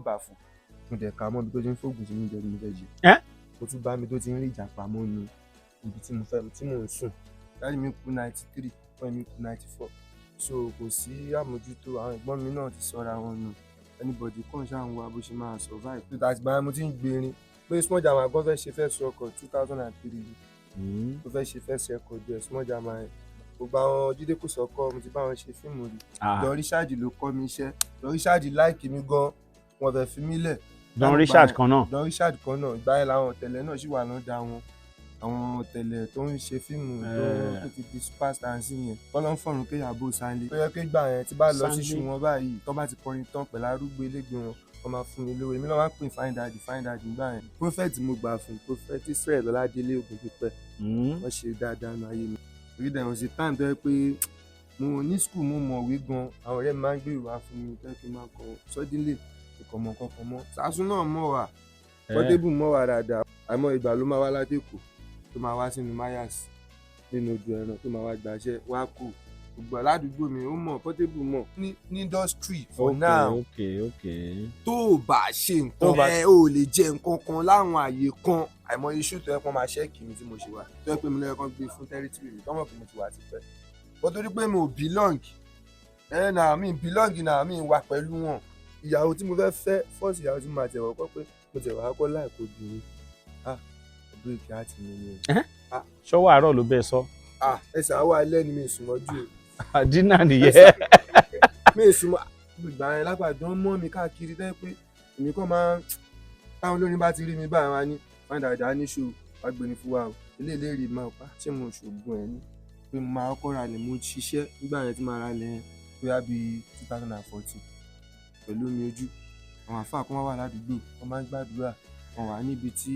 Gbé fún. Mo dẹ̀ ka mọ́ ibi tó ti ń fògùn sínú oúnjẹ tí mo fẹ́ jẹ. Ẹ́? Mo tún bá mi tó ti ń rí ìjàpá mọ́nu ibi tí mo fẹ́ tí mò ń sùn. Daddy mi kú 93, mummy mi kú 94, so kò sí àmójútó. Àwọn ẹ̀gbọ́n mi náà ti sọra wọn nù. Anybody kàn ṣáà ń wá bó ṣe máa survive. Tó àtìgbà yẹn mo ti ń gbèrin pé Small Jama gan fẹ́ ṣe first record 2003, tó fẹ́ ṣe first record ẹ̀, Small Jama yẹn. Gbogbo àwọn Jídé Kòsọ́kọ́, mo ti bá wọn ṣe fíìmù rí. Don Richard ló kọ́ mi iṣẹ́. Don Richard like mi gan, wọn fẹ́ fi mí lẹ̀. Don Richard kan náà? Don Richard kan náà. Ìgbà yẹn làwọn ọ̀tẹ̀lẹ̀ náà sì wà lọ́dà wọn, àwọn ọ̀tẹ̀lẹ̀ tó ń ṣe fíìmù tó ti di superstar sí yẹn. Kọ́lọ́ ń fọ̀rùn kéyàbó Sanlé, tó yẹ pé gbà yẹn tí bá lọ sí Sanlé. ṣu wọn báyìí, tó bá ti kọrin tán pẹ̀lú arúgbó elégbé wọn, wọ́n máa fún mi lówó. Èmi náà máa ń pè fine daddy, fine daddy nígbà yẹn. Prophet mo gbà fún, Prophet Israel Ọládélé Ògúndípẹ̀. Wọ́n ṣe dáadáa nínú ayé mi. Torí there was a time tó yẹ pé mo ní school, mo mọ̀wé gan. Àwọn ọ̀rẹ́ mi máa ń gbé ìwà fún mi tó yẹ kí n máa kọ. Suddenly, kò mọ̀ kankan mọ́. Sàásùn náà mọ̀ wá, Portable mọ̀ wá dáadáa. Àmọ́ ìgbà ló máa wá látẹ̀kọ̀, tó máa wá sínú mayas nínú odò ẹran, tó máa wá gbàṣẹ́ wá kù. Gbogbo aládùúgbò mi ó mọ̀, Portable mọ̀ ní industry for now. Tó o bá ṣe Tó nǹkan ẹ ò lè jẹ nǹkan kan láwọn àyè kan. Àìmọye iṣu tó yẹ kó máa check mi tí mo ṣe wà, tó yẹ pé mi lọ́yẹ kán gbé fún territory mi, tọ́mọ̀ pé mo ti wà tipẹ́ bó, torí pé mo belong ẹ náà, mi belong náà, mi wà pẹ̀lú wọn. Ìyàwó tí mo fẹ́ fẹ́ first, ìyàwó tí mo máa tẹ̀wọ́ kọ́ pé mo tẹ̀wọ́ kọ́ láìkó obìnrin, ah, break heart mi ni o. Ṣọwọ́ àárọ̀ ló bẹ́ẹ̀ sọ? Ah, ẹsẹ̀ àwọ̀ alẹ́ ni mi ì sùn mọ́jú o. Dínà nìyẹn. Mi ì sùn mọ́ ìgbà yẹn. Lápàdé mọ́ mi káàkiri tẹ́ pé èmi kàn máa ń, táwọn olórin bá ti rí mi báyìí, wá ní fine dada ní ṣó wá gbé ní fún wa o. Ilé ìlérí máa pa ṣé mo ṣògùn ẹ̀ ní pé mo máa kọ́ ra lẹ̀. Mo ṣiṣẹ́ nígbà yẹn tí màá ra lẹ̀ yẹn bóyá bíi 2014 pẹ̀lú omi ojú. Àwọn àfáà kan wà ládùúgbò, wọ́n máa ń gbàdúrà. Wọ́n wà níbi tí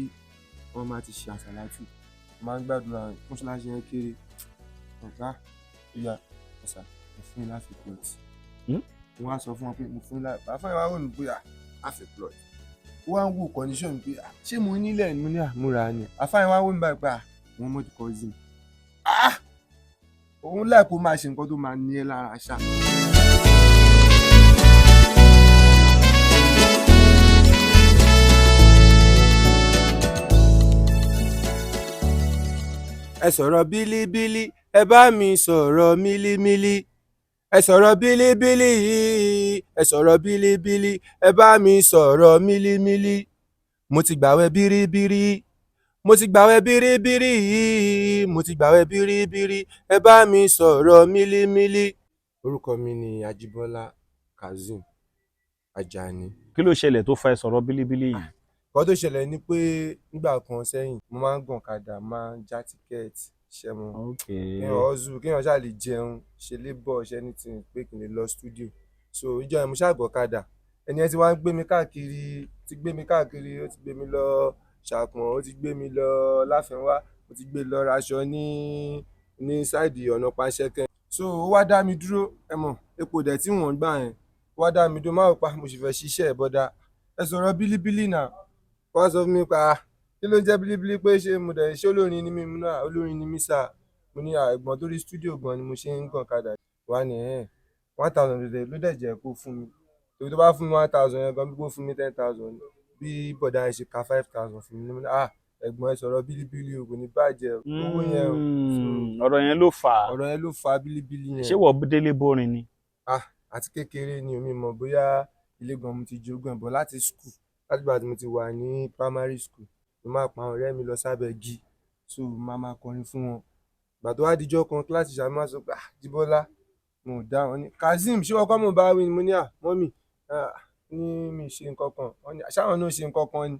wọ́n máa ti ṣe àsàlátù, wọ́n máa ń gbàdúrà. Mọ́ṣáláṣí yẹn kéré. Ọ̀gá ìyá ọ̀sà, mo fún yín láfi plot. Mo wá sọ fún wọn pé mo fún yín láfi. Àfáà yẹn wá wò mí pé, ah, half a plot. Ó wá ń wo condition mi pé, ah, ṣé mo nílẹ̀ ni? Mo ní àmúra ni. Àfáà yẹn wá wò mí báyìí pé, ah, Muhammad cousin, ah, òun láì kó máa ṣe nǹkan tó máa ní ẹ lára ṣá. Ẹ sọ̀rọ̀ bílíbílí, ẹ bá mi sọ̀rọ̀ mílímílí. Ẹ sọ̀rọ̀ bílíbílí, ẹ sọ̀rọ̀ bílíbílí, ẹ bá mi sọ̀rọ̀ mílímílí. Mo ti gbàwẹ̀ bíríbírí, mo ti gbàwẹ̀ bíríbírí, mo ti gbàwẹ̀ bíríbírí, ẹ bá mi sọ̀rọ̀ mílímílí. Orúkọ mi ni Ajíbọ́lá Kazeem Ajani. Kí ló ṣẹlẹ̀ tó fa ẹ sọ̀rọ̀ bílíbílí yìí? Nǹkan tó ṣẹlẹ̀ ni pé nígbà kan sẹ́yìn, mo máa ń gùn ọ̀kadà, máa ń já ticket ṣẹ́ mo kéèyàn hustle, kéèyàn ṣáà lè jẹun, ṣe labour, ṣe anything pé kí n lè lọ studio. So ìjọ yẹn mo ṣáà gùn ọ̀kadà. Ẹni yẹn ti wá ń gbé mi káàkiri, ti gbé mi káàkiri. Ó ti gbé mi lọ Ṣàpọ̀n, ó ti gbé mi lọ Láfẹnwá, ó ti gbé lọ raṣọ ní side ọ̀nà Panṣẹ́kẹ́. So ó wá dá mi dúró. Ẹ mọ̀ epo dẹ̀ tí wọ́n ń gbà yẹn. Ó wá dá mi dúró, má wò pa mo sì fẹ́ ṣiṣẹ́ ẹ̀ bọ́dà. Ẹ sọ̀rọ̀ bílíbílí náà. Ó wá sọ fún mi pé, ah, kí ló ń jẹ́ bílíbílí, pé ṣé mo dẹ̀ ṣé olórin ni mí? Mo náà olórin ni mí sà. Mo ní ẹ̀gbọ́n, torí studio gan ni mo ṣe ń gàn kadà wá ní ẹ̀ 1,000 ló dẹ̀ jẹ́ kó fún mi, torí tó bá fún mi 1,000 yẹn gan, bí kò fún mi 10,000. Bí bọ̀dá yẹn ṣe ka 5,000 fún mi ní, mo ní, ah, ẹ̀gbọ́n, ẹ sọ̀rọ̀ bílíbílí o, kò ní bàjẹ́ owó yẹn o. Ọ̀rọ̀ yẹn ló fà á. Ọ̀rọ̀ yẹn ló fa bílíbílí yẹn. Ṣé wọ́n délé bórin ni? Ah, àti kékeré ni omi mọ̀ bóyá ilé gan mo ti jogún ẹ̀ bọ̀ láti school. Láti ìgbà tí mo ti wà ní primary school, mo máa pa àwọn ọ̀rẹ́ mi lọ sábẹ́ igi, so máa máa kọrin fún wọn. Ìgbà tó wá dijọ́ kan, kíláàsì ṣàmì máa sọ pé, ah, Jíbọ́lá. Mo ò dáhùn. Ní Kazeem, ṣé wọ́n kọ́ mo bá wí ni? Mo ní, à, mummy, ah, ní mi ṣe nǹkan kan. Wọ́n ní ṣáwọn náà ṣe nǹkan kan ni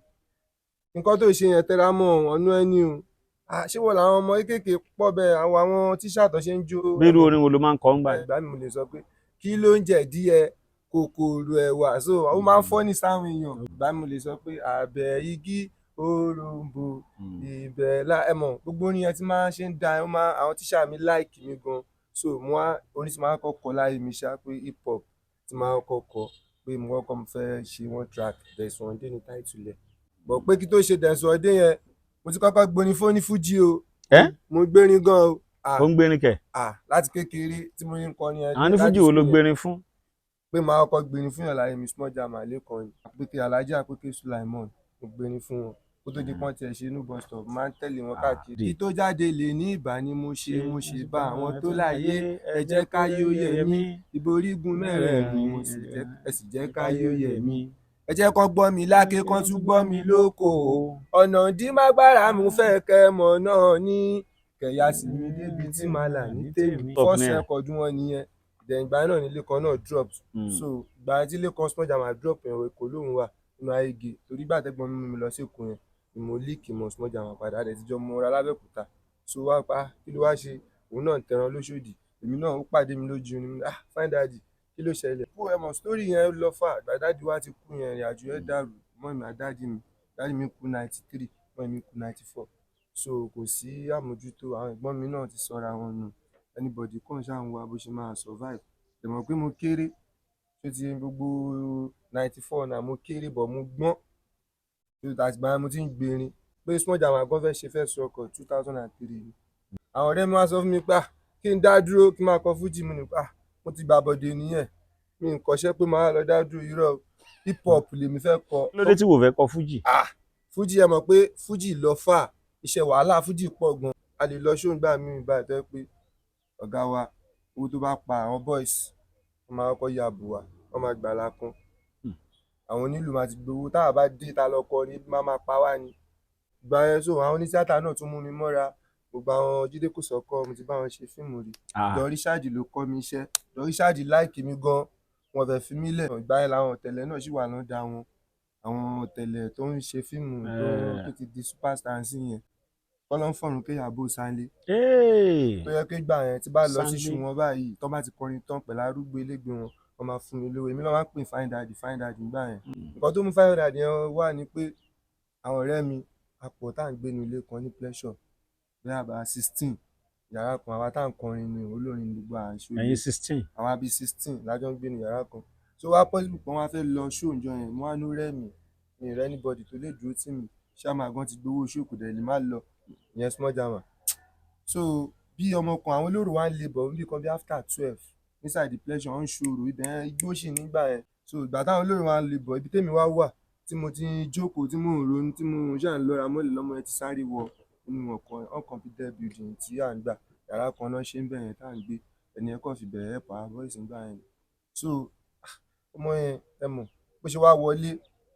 nǹkan tó ṣe yẹn, tẹra mọ́ ọ̀nà ẹni o. Ah, ṣé wọ́n làwọn ọmọ kéékèèké pọ̀ bẹ́ẹ̀, àwọn tíṣà tó ṣe ń jó. Bí irú orin wo ló máa ń kọ ń gbà yẹn? Ìgbà mi mo lè sọ pé kí ló ń jẹ díẹ̀ kòkòrò ẹ̀wà, so ó máa ń fọ́ ní sáwọn èèyàn. Ìgbà mi mo lè sọ pé àbẹ̀ igi òrombó ibẹ̀ la ẹ mọ̀. Gbogbo orin yẹn tí máa ń ṣe ń da ó máa àwọn tíṣà mi like mi gan. So mo wá orin tí máa ń kọ́kọ́ kọ láyé mi ṣá pé hip hop tí máa ń kọ́kọ́ kọ pé mo kọ́kọ́ fẹ́ ṣe one track, Dẹ̀sùn Ọ̀dẹ́ ní title ẹ̀. Bọ̀ pé kí tó ṣe Dẹ̀sùn Ọ̀dẹ́ yẹn, mo ti kọ́kọ́ gborin fóní fújì o. Ẹ́? Mo gbérin gan o. Ó ń gbérin kẹ̀? Ah, láti kékeré tí mo ń kọrin yẹn. Àwọn onífújì wo ló gbérin fún? Pé màá kọ́kọ́ gbéni fún yàn láyé mi, Small Jama lẹ́kọ̀ọ́ ni. Àpèké Alhaji Àpèké Sulaimon, mo gbéni fún wọn. Kó tó di pọ́n tiẹ̀ ṣe inú bus stop, máa ń tẹ̀lé wọn káàkiri. Kí tó jáde lè ní ìbá ni mo ṣe, mo ṣe bá àwọn tó láyé, ẹ jẹ́ káyé ó yẹ mí. Ìborígun mẹ́rẹ̀ẹ̀rin mo sì jẹ́, ẹ sì jẹ́ káyé ó yẹ mí. Ẹ jẹ́ kán gbọ́ mi láké, kán tún gbọ́ mi lóko. Ọ̀nà dímágbára mo fẹ́ kẹ́ mọ̀ náà ní kẹ̀yà sí mi débi tí màá là ní tèmi. Top First nìyẹn. record wọn nìyẹn. Then ìgbà náà nílé kan náà drop. So ìgbà tí ilé kan Small Jama drop yẹn, Èkó lòun wà nínú Ayége, torí ìgbà tẹ́gbọ́n mi mú mi lọ sí Èkó yẹn ni mo link mọ́ Small Jama padà, a dẹ̀ ti jọ mọ́ra lábẹ́òkúta. So wá pa kí ló wá ṣe, òun náà ń tẹran lóṣòdì, èmi náà ó pàdé mi lójú ni, ah, fine daddy, kí ló ṣẹlẹ̀? Kú ẹ mọ̀ story yẹn lọ fà. Ìgbà daddy wa ti kú yẹn, ìrìn àjò yẹn dàrú mọ́ mi àti daddy mi. Daddy mi kú 93, mummy mi kú 94. So kò sí àmójútó, àwọn ẹ̀gbọ́n mi náà ti sọra wọn nù. Anybody kàn ṣáà ń wá bó ṣe máa survive. Ẹ mọ̀ pé mo kéré, tó ti gbogbo 94 náà mo kéré, but mo gbọ́n. So àtìgbà yẹn mo ti ń gbérin pé Small Jama gan fẹ́ ṣe first record 2003 ni. Àwọn ọ̀rẹ́ mi wá sọ fún mi pé ah, kí n dá dúró, kí n máa kọ fújì. Mo ní pé ah, mo ti gbàbọ̀dè nìyẹn, mi ń kọ́ṣẹ́ pé màá lọ dá dúró, irọ́, hip hop lèmi fẹ́ kọ. Kí ló dé tí wò fẹ́ kọ fújì? Ah, fújì, ẹ mọ̀ pé fújì lọ fà, iṣẹ́ wàhálà fújì pọ̀ gan. A lè lọ ṣóńgbà míì báyìí tó jẹ́ pé ọ̀gá wa, owó tó bá pa àwọn boys, wọ́n máa kọ́kọ́ ya bù wá, wọ́n máa gbà lákún. Àwọn onílù máa ti gbowó, táwa bá dé ta lọ kọrin, ebi máa máa pa wá ni. Ìgbà yẹn, so àwọn onítíátà náà tún mú mi mọ́ra. Gbogbo àwọn Jídé Kòsọ́kọ́, mo ti bá wọn ṣe fíìmù rí. Don Richard ló kọ́ mi iṣẹ́. Don Richard like mi gan, wọn fẹ́ fi mí lẹ̀. Ìgbà yẹn làwọn ọ̀tẹ̀lẹ̀ náà sì wà lọ́dà wọn. Àwọn ọ̀tẹ̀lẹ̀ tó ń ṣe fíìmù tó ti di superstar sí yẹn. Kọ́lọ́ ń fọ̀run kéyàbó Sanlé. Tó yẹ pé ìgbà yẹn tí bá lọ sí Sanlé. Ṣù wọn báyìí, tó bá ti kọrin tán pẹ̀lú arúgbó elégbé wọn, wọ́n máa fún mi lówó. Èmi náà máa ń pè fine daddy, fine daddy nígbà yẹn. Nǹkan tó mú fine daddy yẹn wà ní pé àwọn ọ̀rẹ́ mi, a pọ̀ tá à ń gbé ní ilé kan ní Pleasure. Bóyá àbá 16, yàrá kan, àwa tá à ń kọrin ni, olórin ní gbogbo à ń ṣe. Ẹ̀yin 16? Àwa bíi 16 la jọ ń gbé ní yàrá kan. So wá possible pé wọ́n wá fẹ́ lọ show ńjọ́ yẹn, mo wá ní ó rẹ̀ mí, mi ì rí anybody tó lè dúró tì mí. Chairman gan ti gbowó show, kò dẹ̀ lè má lọ. Ìyẹn Small Jama. So bí ọmọ kan, àwọn olóró wa ń lé bọ̀ níbi kan bí after 12 inside the Pleasure, wọ́n ń ṣòro ibẹ̀ yẹn, igbó sì nígbà yẹn. So ìgbà táwọn olóró wa ń lé bọ̀, ibi tèmi wá wà tí mo ti ń jókòó, tí mò ń ronú, tí mò ń ṣà ń lọ́ra mọ́lẹ̀, lọ́mọ yẹn ti sáré wọ inú ọkọ̀ uncompleted building tí à ń gbà. Yàrá kan náà ṣe ń bẹ̀ yẹn tá à ń gbé. Ẹni yẹn kàn fi bẹ̀rẹ̀ help our boys nígbà yẹn. So ọmọ yẹn, ẹ mọ̀ bó ṣe wá wọlé,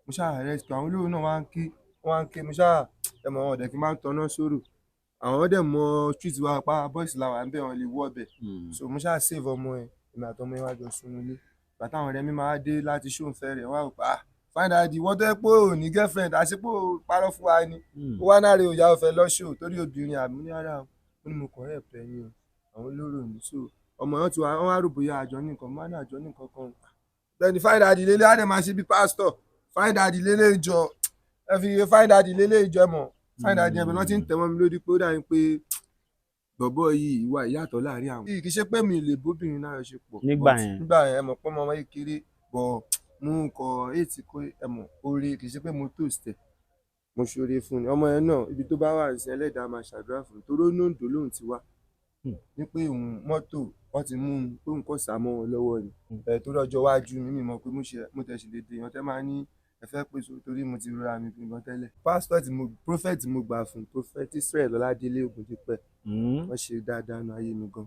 mo ṣáà rescue. Àwọn olóró náà wá ń ké, wọ́n wá ń ké, mo ṣáà, ẹ mọ̀, wọn ò dẹ̀ kí n máa ń taná sórò. Àwọn dẹ̀ mọ street wa pa, boys la wà níbẹ̀, wọ́n lè wọ́ bẹ̀. So mo ṣáà save ọmọ yẹn, èmi àti ọmọ yẹn wá jọ sùn nílé. Ìgbà táwọn ọ̀rẹ́ mi máa dé láti show ń fẹ́ rẹ̀, wọ́n á rò pé ah, fine daddy, ìwọ tó jẹ́ pé ò ní girlfriend, àṣé pé ò parọ́ fún wa ni. Ó wá náà rè òyà ó fẹ́ lọ show torí obìnrin àbí? Mo ní rárá o. Mo ní mo kàn help ẹ ni o. Àwọn olóró ni. So ọmọ yẹn ti wá, wọ́n wá rò bóyá àjọ ní nǹkan, mo wá ní àjọ ní nǹkan kan. Bẹ́ẹ̀ni, fine daddy lélẹ̀, á dẹ̀ máa ṣe bí pastor. Fine daddy lélẹ̀ ìjọ. Ẹ fi fine daddy lélẹ̀ ìjọ, ẹ mọ̀. Fine daddy yẹn bẹ́ẹ̀ lọ́ ti ń tẹ̀ mọ́ mi lórí pé ó dàbí pé bọ̀bọ́ yìí ìwà ìyàtọ̀ láàrin àwọn. Kì í ṣe pé mi lè bóbìnrin náà ṣe pọ̀. Nígbà But yẹn. Nígbà yẹn, ẹ mọ̀ pé ọmọ kékeré, but mo kọ hate kó, ẹ mọ̀ oore, kì í ṣe pé mo toast ẹ̀. Mo ṣoore fún ni. Ọmọ yẹn náà, ibi tó bá wà nísìnyí, ẹlẹ́dàá máa ṣàdúrà fún un torí ó ní Oǹdó lòun ti wá. Ní pé òun mọ́tò wọ́n ti mú un pé òun kò sá mọ́ wọn lọ́wọ́ ni. Ẹ̀ torí ọjọ́ iwájú mi, mi mọ̀ pé mo ṣe, mo tẹ̀ sí lè dè èèyàn tẹ́ máa ní ẹ fẹ́ pèsè torí mo ti rọra mi gan tẹ́lẹ̀. Pastor tí mo, prophet tí mo gbà fún, Prophet Israel Ọládélé Ògúndípẹ̀, wọ́n ṣe dáadáa nínú ayé mi gan.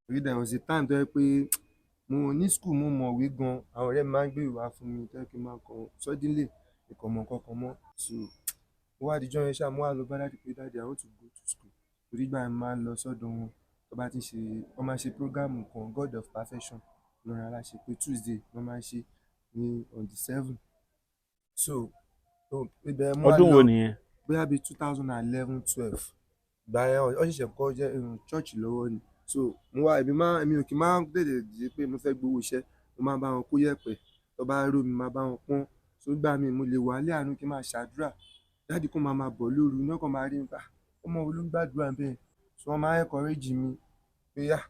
Torí there was a time tó jẹ́ pé mo ní school, mo mọ̀wé gan. Àwọn ọ̀rẹ́ mi máa ń gbé ìwé wá fún mi tó jẹ́ kí n máa kọ. Suddenly, mi kò mọ nǹkan kan mọ́. So mo wá di ọjọ́ yẹn ṣá, mo wá lọ bá daddy pé, "Daddy, I want to go to school." Torí ìgbà yẹn mo máa ń lọ sọ́dọ̀ wọn. Tó bá ti ń ṣe, wọ́n máa ń ṣe program kan, God of Perfection lọ́run aláṣepé, Tuesday wọ́n máa ń ṣe ní on the 7. So ibẹ̀ mo wá Ọdún wo lọ nìyẹn? Bóyá bí 2011, 12. Ìgbà yẹn wọ́n ṣẹ̀ṣẹ̀ kọ́ jẹ́ church lọ́wọ́ ni. So mo wá, èmi máa, èmi ò kí máa ń tètè di pé mo fẹ́ gbowó iṣẹ́. Mo máa ń bá wọn kó yẹ̀pẹ̀. Tó bá ró mi, màá bá wọn pọ́n. So nígbà míì mo lè wà lé àánú kí n máa ṣàdúrà. Daddy kan máa máa bọ̀ lóru, iná kan máa rí mi pé ah, ọmọ wo ló ń gbàdúrà bẹ́ẹ̀? So wọ́n máa ń encourage mi pé ah,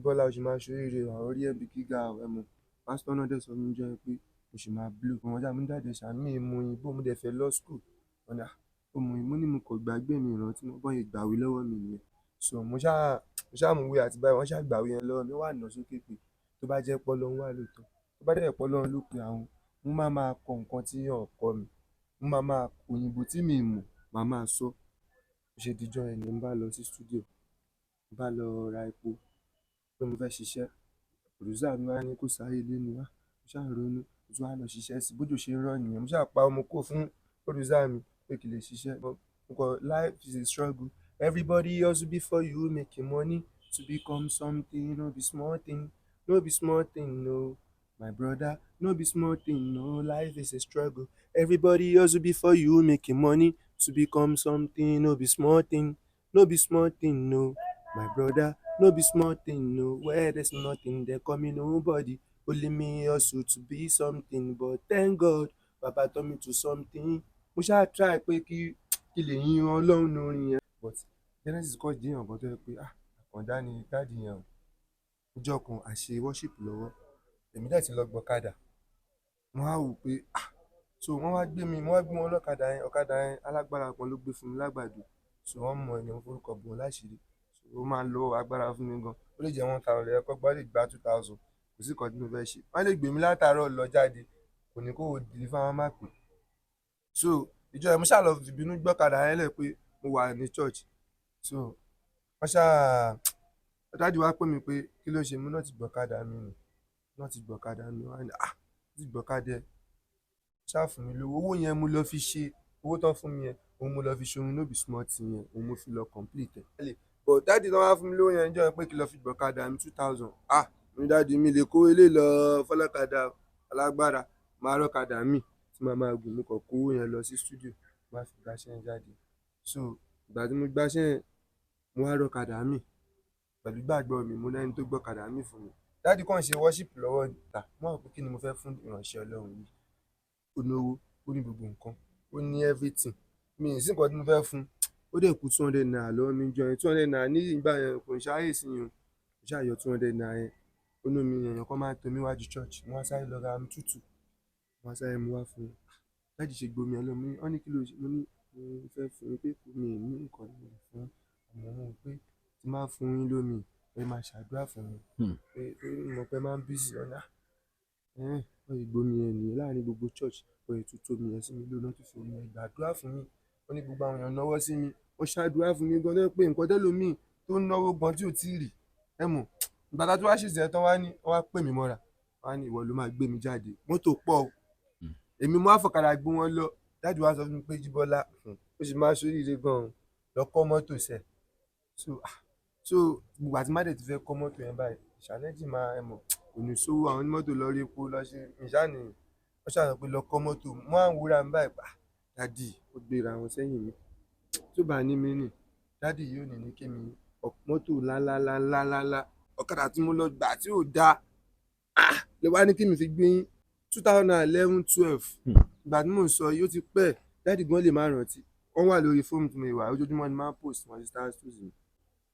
Bọ́lá o ṣì máa ṣe oríire o, àwọn rí ẹ bí gíga o, ẹ mọ̀. Pastor náà dẹ̀ sọ fún mi níjọ́ yẹn pé mo ṣì máa blow. Mo ní daddy ẹ ṣàánú mi, mo òyìnbó, mo dẹ̀ fẹ́ lọ school. Wọ́n ní ah, ó mọ òyìnbó, mo ní mo kò gbàgbé mi ìrántí mọ́, bọ́n ṣe gbàwé lọ́wọ́ mi nìyẹn. So mo ṣáà mú ìwé àti bírò, wọ́n ṣáà gbàwé yẹn lọ́wọ́ mi, wọ́n wá nà sókè pé tó bá jẹ́ pé Ọlọ́run wà lóòótọ́. Tó bá dẹ̀ pé Ọlọ́run ló pe àwọn, mo máa máa kọ nǹkan tí wọn kọ́ mi, mo máa máa òyìnbó tí mi mọ̀ màá máa sọ. Bó ṣe dijọ́ yẹn ni mo bá lọ sí studio, mo bá lọ ra epo pé mo fẹ́ ṣiṣẹ́. Producer mi wá ní kó sáyé léni wá, mo ṣáà ń ronú, mo tún wá lọ ṣiṣẹ́ sí i. Bójò ṣe ń rọ̀ nìyẹn, mo ṣáà pa ọmọ kúrò fún producer mi pé kí n lè ṣiṣẹ́. Mo kọ "Life is a struggle, everybody hustle before you making money to become something, no be small thing, no be small thing, no, my brother, no be small thing, no. Life is a struggle, everybody hustle before you making money to become something, no be small thing, no be small thing, no, my brother, no be small thing, no. Where there's nothing, they call me nobody, only me hustle to be something, but thank God, Baba turn me to something." Mo ṣáà try pé kí lè yin Ọlọ́run ní orin yẹn, but Genesis kọ́ jẹ́ èèyàn kan tó jẹ́ pé, ah, àkàndá ni daddy yẹn o. Ọjọ́ kan, à ṣe worship lọ́wọ́, èmi dẹ̀ ti lọ gbọ́kadà. Wọ́n á wò pé, ah, so wọ́n wá gbé mi, mo wá gbé wọn lọ́kadà yẹn. Ọ̀kadà yẹn, alágbára kan ló gbé fún mi lágbàdo, so wọ́n mọ ẹni forúkọ bò wọ́n láṣìírí. So ó máa ń lo agbára fún mi gan. Ó lè jẹ́ 1,000 lẹ́yìn kọ́ gbá, lè gba 2,000, kò sí nǹkan tí mo fẹ́ ṣe. Wọ́n lè gbé mi látàárọ̀ lọ jáde, kò ní kó o deliver, wọn má pè. So ìjọ yẹn, mo ṣáà lọ fìbínú gbọ́kadà yẹn lẹ̀ pé mo wà ní church. So wọ́n ṣáà, daddy wá pè mí pé kí ló ṣe mí náà, ti gbọ́kadà mi nù náà, ti gbọ́kadà mi. Wọ́n á ní, ah, ti gbọ́kadà ẹ̀, ṣáà fún mi lówó. Owó yẹn mo lọ fi ṣe, owó tán fún mi yẹn, òun mo lọ fi ṣe orin "No Be Small Thing" yẹn, òun mo fi lọ complete ẹ̀. But daddy tán wá fún mi lówó yẹn níjọ́ yẹn pé kí n lọ fi gbọ́kadà mi, 2,000. Ah, mo ní, "Daddy, mi lè kó eléyìí lọ fọlọ́kadà alágbára, máa rọ́kadà mi tí màá máa gùn." Mo kàn kó owó yẹn lọ sí studio, mo wá fi gbaṣẹ́ yẹn jáde. So ìgbà tí mo gbaṣẹ́ yẹn, mo wá rọ́kadà mi pẹ̀lú ìgbàgbọ́ mi, mo lẹ́ni tó gbọ́kadà mi fún mi. Daddy kàn ṣe worship lọ́wọ́ ta, mo wá wò pé kí ni mo fẹ́ fún ìránṣẹ́ Ọlọ́run yìí? Ó lówó, ó ní gbogbo nǹkan, ó ní everything. Mi ì sí nǹkan tí mo fẹ́ fún. Ó dẹ̀ kú ₦200 lọ́wọ́ mi níjọ́ yẹn. ₦200 ní ìgbà yẹn kò ń ṣe ayé ìsinyìí o. Mo ṣáà yọ ₦200 yẹn. Ó ní omi, èèyàn kan máa ń tomi wájú church. Mo wá sáré lọ ra omi tútù, mo wá sáré mu wá fún un. Daddy ṣe gbomi ẹ lọ, mo ní, wọ́n ní kí ló ṣe? Mo ní mo fẹ́ fún yín pé mi ì ní nǹkan tí mo lè fún yín, àmọ́ mo rò pé tí n bá fún yín lómi, ẹ máa ṣàdúrà fún mi pé torí mo mọ̀ pé ẹ máa ń busy ọ̀nà. Ẹ̀hẹ́n, wọ́n ṣe gbomi yẹn nìyẹn láàrin gbogbo church. Wọ́n ṣe tútù omi yẹn sí mi lórí, wọ́n tún fi omi yẹn gbàdúrà fún mi. Wọ́n ní gbogbo àwọn èèyàn náwó sí mi, wọ́n ṣàdúrà fún mi gan tó jẹ́ pé nǹkan tẹ́lòmíì tó ń náwó gan tí ò tíì rí. Ẹ mọ̀, ìgbà tá a tún wá ṣèṣe tán, wá ní wọ́n wá pè mí mọ́ra, wọ́n á ní ìwọ ló máa gbé mi jáde, mọ́tò pọ̀ o. Èmi mo wá fọ̀kadà gbé wọn lọ. Daddy wá sọ fún mi pé, "Jíbọ́lá, ó sì máa ṣoríire gan-an, lọ kọ́ mọ́tò sẹ̀." So ah, so gbogbo àti má dẹ̀ ti fẹ́ kọ́ mọ́tò yẹn báyìí, challenge máa, ẹ mọ̀, kò ní sówó àwọn onímọ́tò lọ rí epo lọ ṣe ìṣáni. Wọ́n ṣàlàyé pé lọ kọ́ mọ́tò. Mo wá ń wúra mi báyìí pa, daddy ó gbéra wọn sẹ́yìn mi. Tó bá ní mí nì, daddy yóò ní kí mi mọ́tò ńláńláńláńláńlá, ọ̀kadà tí mo lọ gbà tí ò dáa, ah, lè wá ní kí mi fi gbé yín 2011, 12. Ìgbà tí mò ń sọ yìí, ó ti pẹ́. Daddy gan lè má rántí. Wọ́n wà lórí fóònù tí mo wà, ojoojúmọ́ ni máa ń post wọn sí status mi.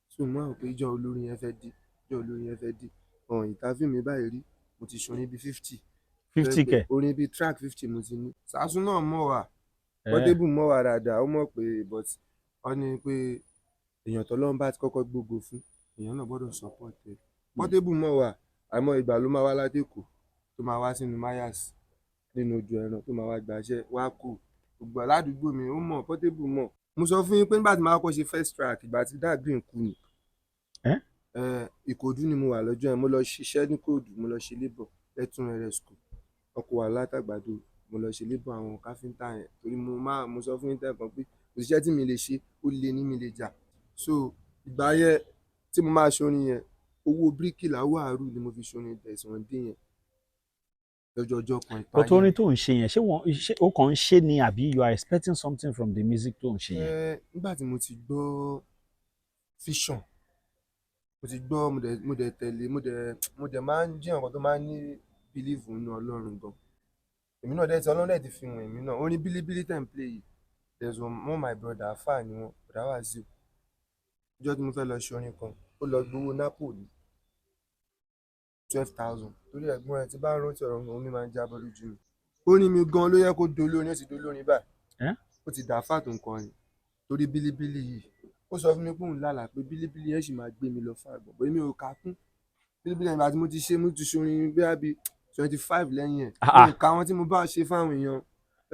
So mo wá rò pé ìjọ olórin yẹn fẹ́ dé, ìjọ olórin yẹn fẹ́ dé. Ọ̀hún interview mi báyìí rí, mo ti ṣorin bíi 50. 50 kẹ̀? Orin bíi track 50 mo ti ní. Sàásùn náà mọ̀ wá, Portable mọ̀ wá dáadáa, ó mọ̀ pé, but wọ́n ní pé èèyàn tọ́lọ́run bá ti kọ́kọ́ gbógo fún, èèyàn náà gbọ́dọ̀ support ẹ̀. Portable mọ̀ wá, àmọ́ ìgbà ló máa wá láti Èkó tó máa wá sínú Mayas nínú ojú ẹran tó máa wá gbaṣẹ́ wá kù gbogbo aládùúgbò mi, ó mọ̀, Portable mọ̀. Mo sọ fún yín pé nígbà tí màá kọ́ ṣe first track, ìgbà tí Dark Green kú ni. Ìkòdú ni mo wà lọ́jọ́ yẹn. Mo lọ ṣiṣẹ́ ní Kòòdù, mo lọ ṣe labour lẹ́túnrẹ́rẹ́ school, ọkọ̀ wà látàgbàdo. Mo lọ ṣe labour àwọn káfíńtà yẹn torí mo máa, mo sọ fún yín tẹ́ẹ̀kan pé òṣìṣẹ́ tí mi lè ṣe, ó lé ní mi lè jà. So ìgbà yẹn tí mo máa ṣorin yẹn, owó bíríkìlà, owó àárù ni mo fi ṣorin tẹ̀sán dé yẹn lọ́jọ́ ọjọ́ kan ìtàn. But orin tó ń ṣe yẹn, ṣé wọ́n ṣé ó kàn ń ṣe ni àbí you are expecting something from the music tó ń ṣe yẹn? Ẹ, nígbà tí mo ti gbọ́ vision, mo ti gbọ́, mo dẹ̀ tẹ̀lé, mo dẹ̀ máa ń jẹ́ nǹkan tó máa ń ní belief nínú Ọlọ́run gan. Èmi náà dẹ̀ ti, Ọlọ́run dẹ̀ ti fi hàn èmi náà. Orin bílíbílí tẹ̀ ń play yìí, there's one my brother, àfáà ni wọn, Bọ̀dá Wàsíù. Ọjọ́ tí mo fẹ́ lọ ṣe orin kan, ó lọ gbowó nápò ní 12,000 torí ẹ̀gbọ́n ẹ̀ tí bá ń rántí ọ̀rọ̀ wọn, omi máa ń jábọ́ lójú mi. Orin mi gan ló yẹ kó dolórin, ó ti dolórin báyìí. Ẹ́? Ó ti dà fà tó ń kọrin torí bílíbílí yìí. Ó sọ fún mi pé òun lálàá pé bílíbílí yẹn sì máa gbé mi lọ fún àgbọ̀n, bóyá mi ò kà á kún bílíbílí yẹn. Ìgbà tí mo ti ṣe, mo ti ṣe orin bí i 25 lẹ́yìn ẹ̀. Ah, Mi ò ka àwọn tí mo bá ṣe fáwọn èèyàn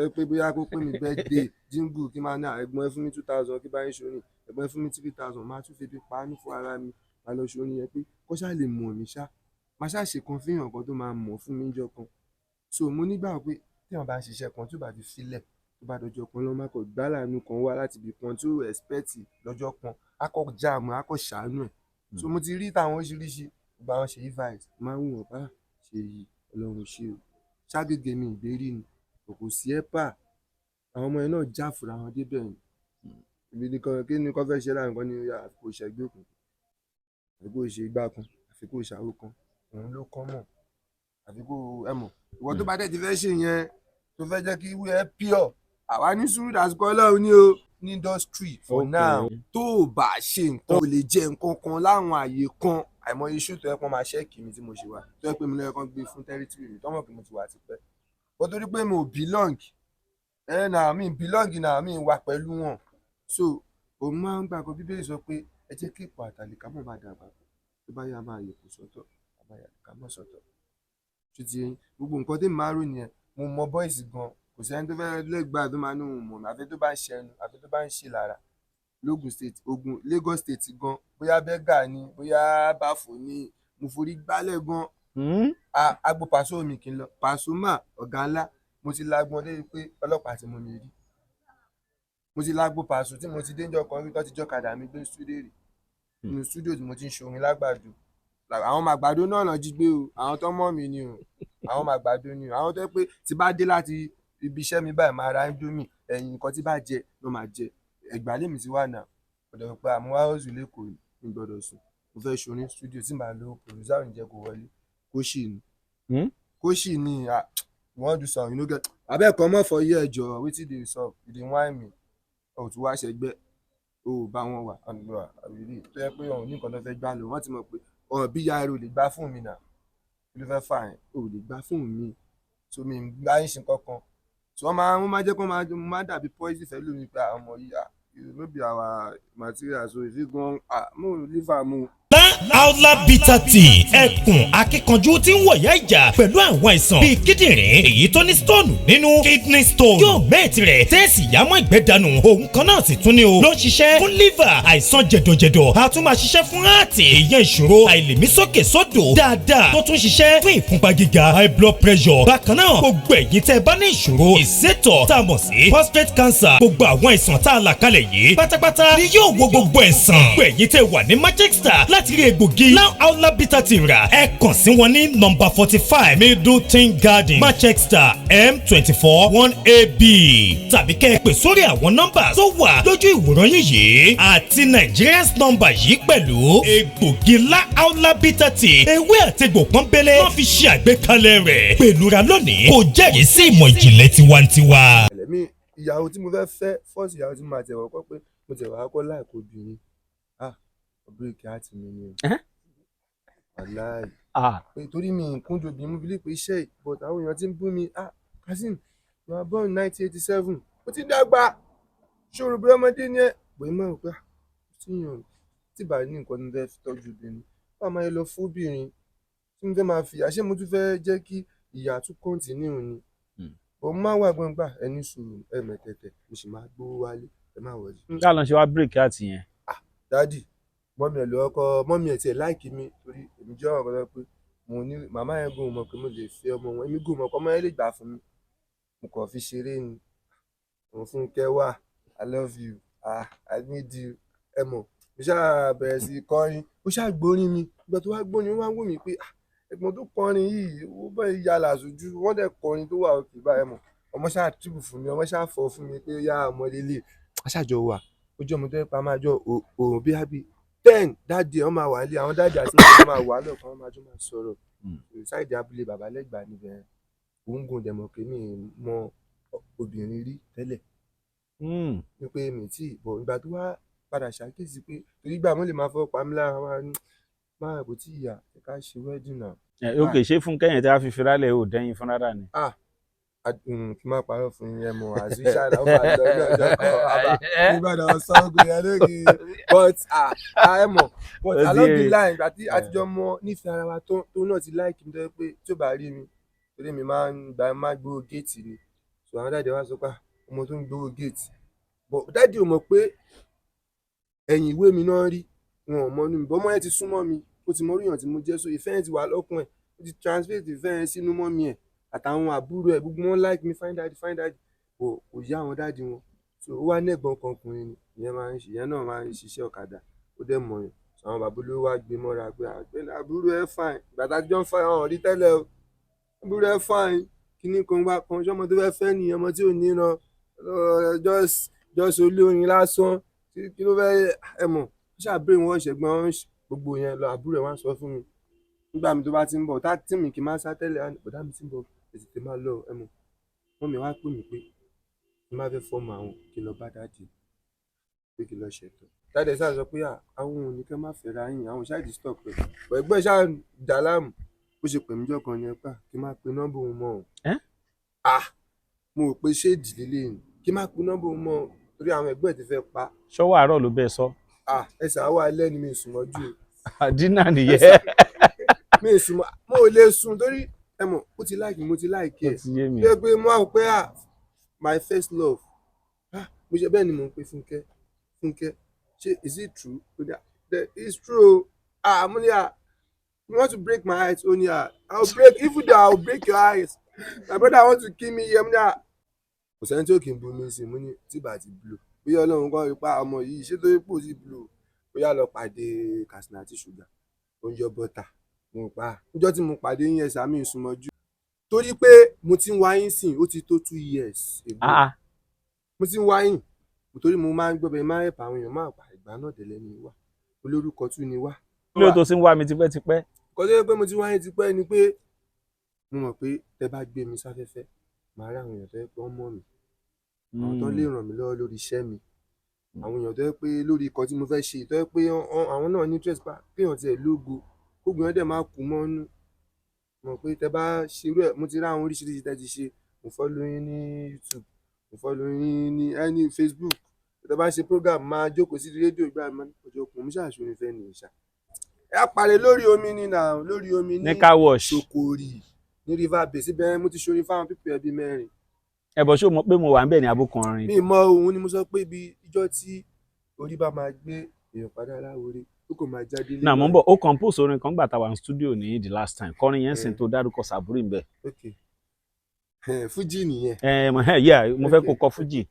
ẹ pé bóyá kó pè mí birthday jingle, kí n máa ní, "Ẹ̀gbọ́n, ẹ fún mi 2,000 kí bá yín ṣorin. Ẹ̀gbọ́n, ẹ fún mi 3,000." Máa tún fi bí pa á ní fún ara mi, máa lọ ṣorin yẹn pé kó ṣáà lè mọ̀ mí ṣá, máa ṣáà ṣe kan fihàn kan tó máa mọ̀ fún mi jọ kan. So mo nígbàgbọ́ pé tí èèyàn bá ń ṣiṣẹ́ kan, tí ó bá ti filẹ̀, tó bá dọjọ́ kan lọ́ máa kọ̀ gbá láàánú kan wá láti ibì kan tí ó expect lọ́jọ́ kan, á kọ́ jáàmù, á kọ́ ṣàánú ẹ̀. So mo ti rí táwọn oríṣiríṣi gbogbo àwọn Ṣèyí Vibes máa ń wù wọ́n bá Ṣèyí. Ọlọ́run ṣe o, ṣàgègè mi ìgbérí ni kò sí ẹ́pà. Àwọn ọmọ yẹn náà já fúnra wọn débẹ̀ ni. Ibi nìkan kí ni kò fẹ́ ṣe láàrin kan ní àfi kò ṣẹgbẹ́ òkùnkùn, àfi kò ṣe igbá kan, àfi kò ṣàwó kan, òun ló kọ́ mọ̀, àfi kò ẹ mọ̀. Ìwọ tó bá dẹ̀ ti fẹ́ ṣe yẹn, tó fẹ́ jẹ́ kí wíwẹ́ pure, àwa ní sùúrù dàsìkò Ọlọ́run ní o ní industry for now. Tó o bá ṣe nǹkan, o lè jẹ nǹkan kan láwọn àyè kan. Àìmọye iṣu tó yẹ kó máa check mi tí mo ṣe wà, tó yẹ pé mi lọ́yẹ kán gbé fún territory mi tọ́mọ̀ pé mo ti wà tipẹ́ bó, torí pé mo belong ẹ náà, mi belong náà, mi wà pẹ̀lú wọn. So òun máa ń gbàgbọ́, Bíbélì sọ pé ẹ jẹ́ kí ipò àtàlìkámọ̀ máa dàgbà, tó bá yá, máa yẹ̀kù sọ́tọ̀, a máa yàlìkámọ̀ sọ́tọ̀. Ṣé ti yín? Gbogbo nǹkan tí màá rò nìyẹn. Mo mọ boys gan, kò sẹ́ni tó fẹ́ lẹ́gbàá tó máa ní òun mọ̀ mí, àfi tó bá ń ṣẹnu, àfi tó bá ń ṣe lára. Lógùn State, Ogun, Lagos State gan, bóyá bẹ́gà ni, bóyá báfò ni, mo forí gbálẹ̀ gan. Agbo Pàṣọ mi kì í lọ Pasuma, ọ̀gá ńlá. Mo ti lágbọn débi pé ọlọ́pàá ti mú mi rí. Mo ti lágbo Pàṣọ tí mo ti dénjọ́ kan rí tó ti jọ́kadà mi gbé studio rí, nínú studio tí mo ti ń ṣorin lágbàdo. Àwọn ọmọ àgbàdo náà lọ jí gbé o. Àwọn tó mọ̀ mí ni o, àwọn ọmọ àgbàdo ni o. Àwọn tó yẹ pé tí bá dé láti ibi iṣẹ́ mi báyìí, máa ra indomie, ẹ̀yìn nǹkan tí bá jẹ ló máa jẹ. Ẹ̀gbá lèmi ti wà náà ọ̀dọ̀ pé àmúwá ọ̀sùn lẹ́kọ̀ọ́ mi gbọ́dọ̀ sùn. Mo fẹ́ ṣorin studio tí màá lo producer ò ní jẹ́ kó wọlé, kó sì ní kó sì ní. Ah, you wan do song, you no get, abeg comot for here jor. Wetin dey sup? You dey whine me o, tún wá ṣẹgbẹ́ o, ò bá wọn wà àbílí tó yẹ pé ọ̀hún ní nǹkan tó fẹ́ gbà lọ. Wọ́n ti mọ̀ pé ọ̀hún bí ya ẹrù lè gbá fún mi náà, kí ló fẹ́ fà yẹn? O ò lè gbá fún mi, so mi ń gbá yín ṣe kankan. So wọ́n máa jẹ́ kó máa dàbí poison fẹ́ lómi pé àwọn ọmọ yìí, ah, you no be our material, so if you go, ah, mo leave am o. Aula Bitter Tea, ẹkùn akíkanjú tí ń wọ̀yá ìjà pẹ̀lú àwọn àìsàn bíi kíndìnrín, èyí tó ní stone nínú, kidney stone, yóò mẹ́ẹ̀tì rẹ̀ tẹ́ẹ̀sì yámọ́ ìgbẹ́ dànù. Òun kan náà sì tún ní o ló ń ṣiṣẹ́ fún liver, àìsàn jẹ̀dọ̀jẹ̀dọ̀, a tún máa ṣiṣẹ́ fún heart, ìyẹn ìṣòro àìlèmísókè sódò dáadáa, tó tún ṣiṣẹ́ fún ìfúnpá gíga, high blood pressure. Bákan náà, gbogbo ẹ̀yin tẹ́ ẹ bá ní ìṣòro ìsétọ̀ tá a mọ̀ sí prostate cancer, gbogbo àwọn àìsàn tá a là kalẹ̀ yìí pátápátá ni yóò wo gbogbo ẹ̀sán. Gbogbo ẹ̀yin tẹ́ wà ní Manchester láti rí egbògi Now Aula Bitter Tea rà, ẹ kàn sí wọn ní nọ́mbà 45 Middleton Garden, Manchester, M24 1AB, tàbí kẹ́ ẹ pè sórí àwọn nọ́mbà tó wà lójú ìwòran yín yìí àti Nigerians nọ́mbà yìí pẹ̀lú. Egbògi La Aula Bitter Tea, ewé àtegbò pọ́nbélé wọ́n fi ṣe àgbékalẹ̀ rẹ̀ pẹ̀lú ra lónìí, kò jẹ́rìí sí ìmọ̀ ìjìnlẹ̀ tiwantiwa. Ẹlẹ́mí ìyàwó tí mo fẹ́ fẹ́, first ìyàwó tí mo máa tẹ̀wọ́ kọ́ pé mo tẹ̀wọ́ akọ́ láìkó obìnrin, ah, break heart mi ni o. Wàláì. Ah. Pé torí mi kúndùn obìnrin, mo believe pé iṣẹ́ yìí, but àwọn èèyàn ti ń bú mi. "Ah, Kazeem, you are born 1987, ó ti dàgbà, ṣòro bí ọmọdé ni ẹ." Bóyá máa ń pẹ́ tí yàn tí bá ní nǹkan tí mo fẹ́ fi tọ́jú obìnrin, báwo máa yẹ lọ fún obìnrin tí mo fẹ́ máa fìyà ṣé? Mo tún fẹ́ jẹ́ kí ìyà tún continue ni. But mo máa ń wà gbọ̀ngbà ẹni sùúrù ẹ mẹ̀tẹ̀tẹ̀, mo sì máa gbówó wálé, ẹ má worry. Báwo ló ń ṣe wá break heart yẹn? Daddy, mummy ẹ̀ ló kọ́kọ́, mummy ẹ̀ tiẹ̀ like mi torí èmi jẹ́ ọ̀rọ̀ kan tó jẹ́ pé mo ní màmá yẹn gan ò mọ̀ pé mo lè fẹ́ ọmọ wọn, èmi gan ò mọ̀ pé ọmọ yẹn lè gbà fún mi. Mo kàn fi ṣeré ni. Mo Fúnkẹ́ wà, I love you, ah, I need you. Ẹ mọ̀, mo ṣáà bẹ̀rẹ̀ sí í kọrin, ó ṣáà gbórin mi. Ìgbà tó wá gbórin, ó wá wò mí pé, ah, ẹ̀gbọ́n tó kọrin yìí, ó bá ya làṣojú, wọ́n dẹ̀ kọrin tó wà òkè báyìí mọ̀. Ọmọ ṣáà trip fún mi, ọmọ ṣáà fọ́ fún mi pé ó yá ọmọ lélẹ̀. A ṣáà jọ wà. Ó jẹ́ ọmọ tó jẹ́ pé a máa jọ òun bí i 10, daddy ẹ̀ wọ́n máa wà nílé, àwọn daddy àti mummy máa wà lọ́ọ̀kan, wọ́n máa jọ máa sọ̀rọ̀. Side abúlé bàbá Lẹ́gbàá níbẹ̀ yẹn. Òun gan dẹ̀ mọ̀ pé mi ò mọ obìnrin rí tẹ́lẹ̀. Wípé mi tí, but ìgbà tó wá padà ṣàkíyèsí pé torí ìgbà mo lè máa fọwọ́ pa mí lára, máa ní máa kò tí ì yá, ẹ ká ṣe wedding now. Ẹ ok, ṣé Fúnkẹ́ yẹn tí a fi firálẹ̀ ò dẹ́yìn fún rárá ni? Ah, kí n má parọ́ fún yín, ẹ mọ̀ àṣìṣe ó máa lọ ní ọjọ́ kan, àbá nígbàdàn sọ́gun yẹn lórí, but ah, ah, ẹ mọ̀, but Ó ti along the yé. line, ìgbà tí àtijọ́ mọ nífẹ̀ẹ́ ara wa tó náà ti like mi tó jẹ́ pé tí ó bá rí mi Torí mi máa ń gba, máa ń gbowó gate ni. So àwọn daddy wá sọ pé, "Ah, ọmọ tó ń gbowó gate." But daddy ò mọ̀ pé ẹ̀yìn ìwé mi náà rí, wọn ò mọ inú mi. But ọmọ yẹn ti súnmọ́ mi, ó ti mọ irú èèyàn tí mo jẹ́, so ìfẹ́ yẹn ti wà lọ́kàn ẹ̀. Ó ti translate ìfẹ́ yẹn sínú mummy ẹ̀ àtàwọn àbúrò ẹ̀, gbogbo wọn like me, fine daddy, fine daddy. But kò yé àwọn daddy wọn. So ó wá ní ẹ̀gbọ́n kan ọkùnrin ni, ìyẹn máa ń ṣe, ìyẹn náà máa ń ṣiṣẹ́ ọ̀kadà, ó dẹ̀ mọ̀yàn. So àwọn bàbá olówó wá gbé mọ́ra pé àgbẹ̀ni àbúrò ẹ̀ fine. Ìgbà tá a jọ ń fine, wọn ò rí tẹ́lẹ̀ o. Àbúrò ẹ̀ fine. Kíní kan wá kan, ṣé ọmọ tó fẹ́ fẹ́ nìyẹn, ọmọ tí ò níran, just olórin lásán. Kí ló fẹ́ ẹ mọ̀? Ó ṣáà brain wash ẹ̀gbọ́n gbogbo yẹn lọ, àbúrò ẹ̀ wá ń sọ fún mi. Nígbà mi tó bá ti ń bọ̀, tá tí mi kì í máa sá tẹ́lẹ̀, á ní bọ̀dá mi tí ń bọ̀, ẹ tètè máa lọ, ẹ mọ̀. Mummy wá pè mí pé tí n bá fẹ́ fọ́mọ àwọn, kí n lọ bá daddy, pé kí n lọ ṣètò. Daddy ṣáà sọ pé àwọn ò ní kí ẹ má fẹ́ra yín, àwọn ò ṣáà disturb ẹ̀. But ẹ̀gbọ́n ẹ̀ ṣáà dà á láàmú. Bó ṣe pè mí jọ́ kan nìyẹn pé kí n má pe nọ́mbà òun mọ́ o. Ẹ́? Ah! Mo rò pé ṣé ìdí leléyìí ni? Kí n má pe nọ́mbà òun mọ́ o torí àwọn ẹ̀gbọ́n ẹ̀ ti fẹ́ pa. Ṣọ́wọ́ àárọ̀ ló bẹ́ẹ̀ sọ. Ah! Ẹ ṣà wá alẹ́ ni, mi ì sùn mọ́jú o. Dínà nìyẹn. Mi ì sùn mọ́, mo ò lè sùn torí ẹ mọ̀, ó ti like mi, mo ti like Ó ẹ̀. ti yé mi. Ṣé pé mo wá wò pé, ah, my first love. Ah! Mo ṣe bẹ́ẹ̀ ni mò ń pe Fúnkẹ́. Fúnkẹ́, ṣé is it true? Ó ní, it's true o. Ah! Mo ní, ah, you want to break my eyes? Ó ní, ah, I will break, even though I will break your eyes. My brother want to kill me here. Mo ní, ah, kò sẹ́ni tí ò kí n bu mi sí. Mo ní tí bá ti blow. Bóyá Ọlọ́run kan rí pa ọmọ yìí, ṣé torí pé ó ti blow? Bóyá lọ pàdé Katsina àti Sugar. Ó ń yọ bọ́tà. Mo pa. Níjọ́ tí mo pàdé yín, ẹ̀sà mi ì sùn mọ́jú. Torí pé mo ti ń wá yín sìn, ó ti tó 2 years ago. Ah ah. Mo ti ń wá yín. Torí mo máa ń gbọ́ bẹ́ẹ̀, máa ń help àwọn èèyàn, máa pa ìgbà náà dẹ̀lẹ́ ni wá. Olórúkọ tún ni wá. Kí ló tó ti ń wá mi tipẹ́tipẹ́? Nǹkan tó jẹ́ pé mo ti wá yín tipẹ́ ni pé mo mọ̀ pé tẹ bá gbé mi sáfẹ́fẹ́, màá rí àwọn èèyàn tó jẹ́ pé wọ́n mọ̀ mí. Àwọn tó lè ràn mí lọ́wọ́ lórí iṣẹ́ mi. Àwọn èèyàn tó jẹ́ pé lórí nǹkan tí mo fẹ́ ṣe, tó jẹ́ pé àwọn náà ní interest pa kéèyàn tiẹ̀ lógo, kógo yẹn dẹ̀ máa kú mọ́nú. Mo mọ̀ pé tẹ bá ṣe irú ẹ̀, mo ti rí àwọn oríṣiríṣi tẹ́ ti ṣe. Mo follow yín ní YouTube, mo follow yín ní any Facebook. Tẹ bá ṣe program, máa jókòó sí rédíò ìgbà mi, ọjọ́ kan mo ṣáà ṣorin fẹ́ ní ìṣá. Ẹ á parí lórí omi ní nà, lórí omi Ní car wash. Sokori ní River Bay, síbẹ̀ mo ti ṣorin fáwọn people ẹbí mẹ́rin. Ẹ bọ̀, ṣé o mọ̀ pé mo wà níbẹ̀ ní abúkọrin? Mi mọ òun ni mo sọ pé ibi ìjọ tí orí bá máa gbé èèyàn padà láwòrè, ó kò máa jáde lé. Náà mo ń bọ̀, ó compose orin kan gbà tá a wà ní studio ní the last time. Kọrin yẹn sìn Eh. tó dárúkọ Sàbúrì ń bẹ̀. Ok, Fújì nìyẹn. Ẹ mọ̀ ẹ yíyá, mo fẹ́ kó kọ Fújì.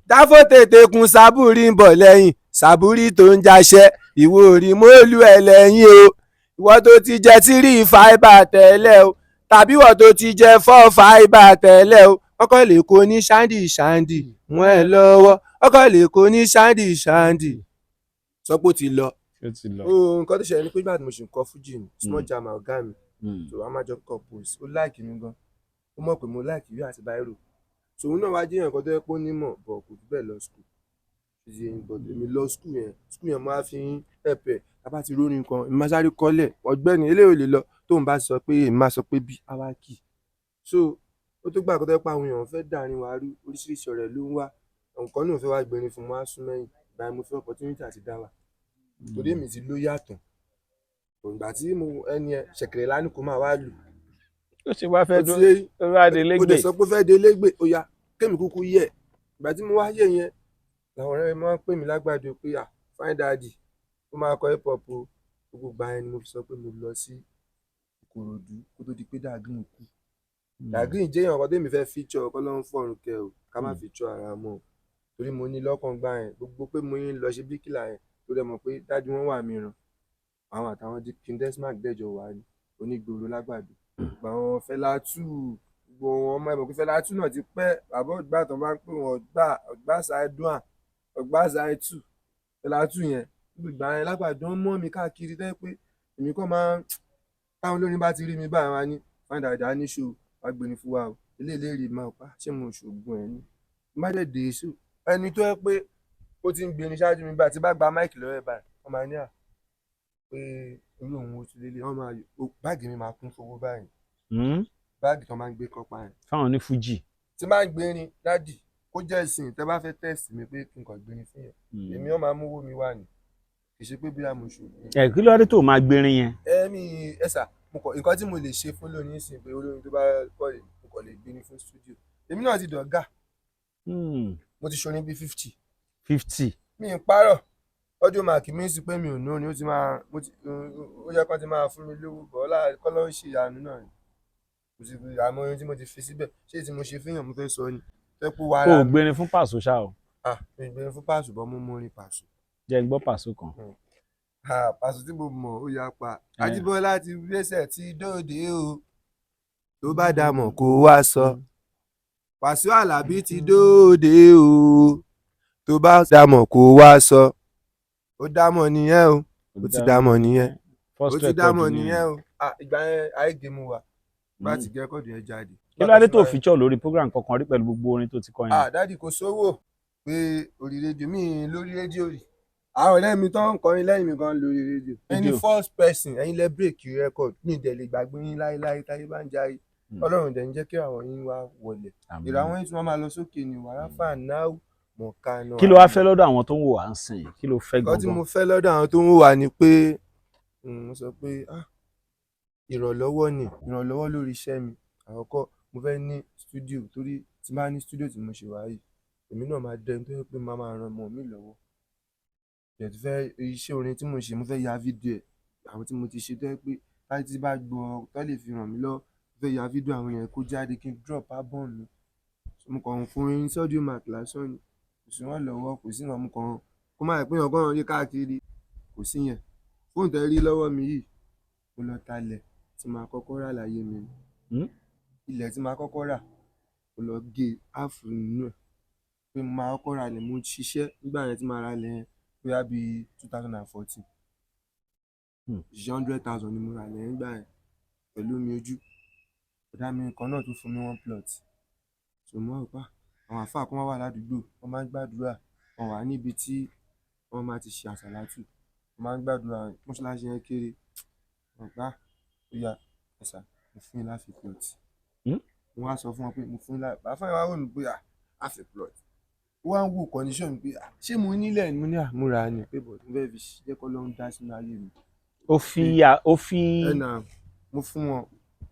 Dáfó tètè kun Sábúrì ń bọ̀ lẹ́yìn Sábúrì tó ń jaṣẹ́ ìwọ orí mọ́lú ẹ̀ lẹ́yìn o. Ìwọ tó ti jẹ three fibre tẹ́lẹ̀ o, tàbí ìwọ tó ti jẹ four fibre tẹ́lẹ̀ o, ọkọ̀ lè kó ní ṣáńdì ṣáńdì mú ẹ lọ́wọ́, ọkọ̀ lè kó ní ṣáńdì ṣáńdì, sọ pé ó ti lọ. Ó ti lọ. Ó nǹkan tó ṣẹlẹ̀ ni pé nígbà tí mo ṣì ń kọ Fújì ni Small Jam ọ̀gá mi, so a máa jọ compose. Ó like mi gan, ó mọ̀ pé mo like ìwé àti bírò, so òun náà wá jẹ́ nǹkan tó yẹ pé ó nímọ̀ bọ̀ kò fi bẹ́ẹ̀ lọ school ṣe, but èmi lọ school yẹn. School yẹn mo á fi ń help ẹ̀. Tá bá ti rórin kan, èmi máa sáré kọ́lẹ̀, ọ̀gbẹ́ni eléyìí ò lè lọ. Tóun bá sọ pé, èmi máa sọ pé bí àwa kì í. So ó tó gbà kan tó yẹ pé àwọn èèyàn fẹ́ dàrin wa rú, oríṣiríṣi ọ̀rẹ́ ló ń wá, nǹkan náà fẹ́ wá gbẹrin fún mi, wá sún mẹ́yìn. Ìgbà yẹn mo fẹ́ opportunity àti dá wà torí èmi ti ló yàtọ̀. Ìgbà tí mo ẹni ẹ ṣẹ̀kẹ̀rẹ̀ lánìí kó máa wá lù. Ó ṣe wá fẹ́ Ó ti dún yé yín? Ó wá dé Ó dẹ̀ légbè. sọ pé ó fẹ́ dé légbè, ó yá kémi kúkú yẹ̀. Ìgbà tí mo wá yẹ̀ yẹn làwọn ọ̀rẹ́ mi máa ń pè mí lágbàdo pé, à, fine daddy, ó máa kọ hip hop o. Gbogbo ìgbà yẹn ni mo fi sọ pé mo lọ sí Ìkòròdú kó tó di pé Dagrin kú. Dagrin jẹ́ èèyàn kan tẹ́mi fẹ́ feature, kọ́ ló ń fọ̀rùn kẹ́ o, ká má feature ara mọ́ o, torí mo ní lọ́kàn gbà yẹn gbogbo pé mo yín lọ ṣe bíríkìlà yẹn, torí ẹ mọ̀ pé dájú wọn wà mìíràn, àwọn àtàwọn King Desmark dẹ̀jọ wà ní onígboro lágbàdo. Gbogbo àwọn Fẹlá Two, gbogbo wọn ọmọ ẹ mọ̀ pé Fẹlá Two náà ti pẹ́ bàbá ògbà tó bá ń pè wọ́n ọgbà ọgbà side one, ọgbà side two, Fẹlá Two yẹn. Gbogbo ìgbà yẹn lágbàdo wọn mọ̀ mí káàkiri tẹ́ pé èmi kàn máa ń táwọn olórin bá ti rí mi báyìí, wọn á ní fine dada ní ṣó wàá gbé ní fún wa o, eléyìí máa pa ṣé mo ṣògùn ẹ ní má dẹ̀ dé ṣó ẹni tó yẹ pé ó ti ń gbé ní ṣáájú mi báyìí, tí bá gba mic lọ́wọ́ ẹ̀ báyìí, wọ́n máa ní à pé irú òun ó ti lélẹ̀, wọ́n máa báàgì mi máa kún fowó báyìí, báàgì tó máa ń gbé kọ́pá yẹn. Fáwọn ní Fújì. Tí máa ń gbé ní daddy, kó jẹ́ ìsìn tẹ́ bá fẹ́ test mi pé kí n kàn gbé ní fún yẹn, èmi wọn máa múwó mi wá ni, kì í ṣe pé bí a mo ṣògùn. Ẹ kí ló dé tó máa gbérin yẹn? Ẹ mi ẹ sà Mo kàn nǹkan tí mo lè ṣe fún lónìí sìn pé olórin tó bá kọ́ lè, mo kàn lè gbé ní fún studio. Èmi náà ti dọ̀gá. Mo ti ṣorin bíi 50. 50. Mi ń parọ́. Audiomack mi sì pé mi ò nórin, ó ti máa mo ti ó yẹ kán ti máa fún mi lówó bọ̀ ọ́lá kọ́ ló ń ṣe ìyanu náà ni. Kò sí àmọ́ orin tí mo ti fi síbẹ̀, ṣé tí mo ṣe fihàn mo fẹ́ sọ ni. Fẹ́ kó wa O ara ò mi. gbérin fún Pàṣọ ṣá o? Ah, mi ò gbérin fún Pàṣọ bọ́, mo mú orin Pàṣọ. Jẹ́ n gbọ́ Pàṣọ kan. Ah, Pàṣọ tí mo mọ̀ ó yapa. Ajíbọ́lá ti gbèsè tí dòde o. Tó bá dàmọ̀ kó wá sọ. Wàsíù Àlàbí ti dòde o. Tó bá dàmọ̀ kó wá sọ. Ó dámọ̀ nìyẹn o. Ó ti dámọ̀ nìyẹn. First Ó ti record dámọ̀ nìyẹn. nìyẹn o. Ah, ìgbà yẹn àìgè mu wà. Bá ti gé record yẹn jáde. Kí ló dé tó feature lórí program kankan rí pẹ̀lú gbogbo orin tó ti kọ yẹn? Ah, daddy, kò sówó pé orí rédíò mi lórí rédíò rí. Àwọn ọ̀rẹ́ mi tó ń kọrin lẹ́yìn mi gan lórí rédíò. Ẹni Rédíò. first person, ẹ̀yin lẹ break record, mi dẹ̀ lè gbàgbé yín láéláé táyé bá ń jáyé. Ọlọ́run dẹ̀ ń jẹ́ kí àwọn yín wá wọlé. Ìràwọ̀ yín tí wọ́n máa lọ sókè ni wàrà fà náà mọ̀ọ́ká náà. Kí ló wá fẹ́ lọ́dọ̀ àwọn tó ń wò wá ń sìn? Kí ló fẹ́ Nǹkan tí gangan? mo fẹ́ lọ́dọ̀ àwọn tó ń wò wá ni pé mo sọ pé, ah, ìrànlọ́wọ́ ni, ìrànlọ́wọ́ lórí iṣẹ́ mi. Àkọ́kọ́, mo fẹ́ ní studio, torí tí n bá ní studio tí mo ṣe wá yìí, èmi náà máa dẹni tó jẹ́ pé màá máa ran ọmọ mi lọ́wọ́. Dẹ̀ tún fẹ́ iṣẹ́ orin tí mo ṣe, mo fẹ́ ya fídíò ẹ̀, àwọn tí mo ti ṣe tó jẹ́ pé táyé tí bá gbọ́ tó lè fi ràn mí lọ́wọ́, mo fẹ́ ya fídíò àwọn yẹn kó jáde kí n drop album mi. Mo kàn ń fún yín sí Audiomack lásán ni. Kò sí ìrànlọ́wọ́, kò sí ìran, mo kàn kó má jẹ́ pé èèyàn kàn rí káàkiri. Kò sí yẹn. Fóònù tẹ rí lọ́wọ́ mi yìí, mo lọ ta ilẹ̀ tí màá kọ́kọ́ rà láyé mi ni. Ilẹ̀ tí màá kọ́kọ́ rà, mo lọ gé half nínú ẹ̀. Pé mo máa kọ́kọ́ ra ilẹ̀, mo ṣiṣẹ́ nígbà yẹn tí màá ra ilẹ̀ yẹn bóyá bí 2014. Ṣiṣẹ́ 100,000 ni mo ra ilẹ̀ yẹn nígbà yẹn pẹ̀lú omi ojú. Ọ̀dà mi kan náà tún fún mi one plot. So mo wá rò pé àwọn àlfáà kan wà ládùúgbò, wọ́n máa ń gbàdúrà, wọ́n wà níbi tí wọ́n máa ti ṣe àsàlátù. Wọ́n máa ń gbàdúrà, mọ́ṣáláṣí yẹn kéré. Mo rò pé ah, ó yá, ẹ sà, mo fún yín half a plot. Mo wá sọ fún wọn pé mo fún yín lá, àlfáà yẹn wá wò mí pé ah, half a plot. Ó wá ń wo condition mi pé ah, ṣé mo nílẹ̀ ni? Mo ní à, mo rà á ni pé but mo fẹ́ fi jẹ́ kí Ọlọ́run dá sínú ayé mi. Ó fi Ẹ nà, mo fún wọn.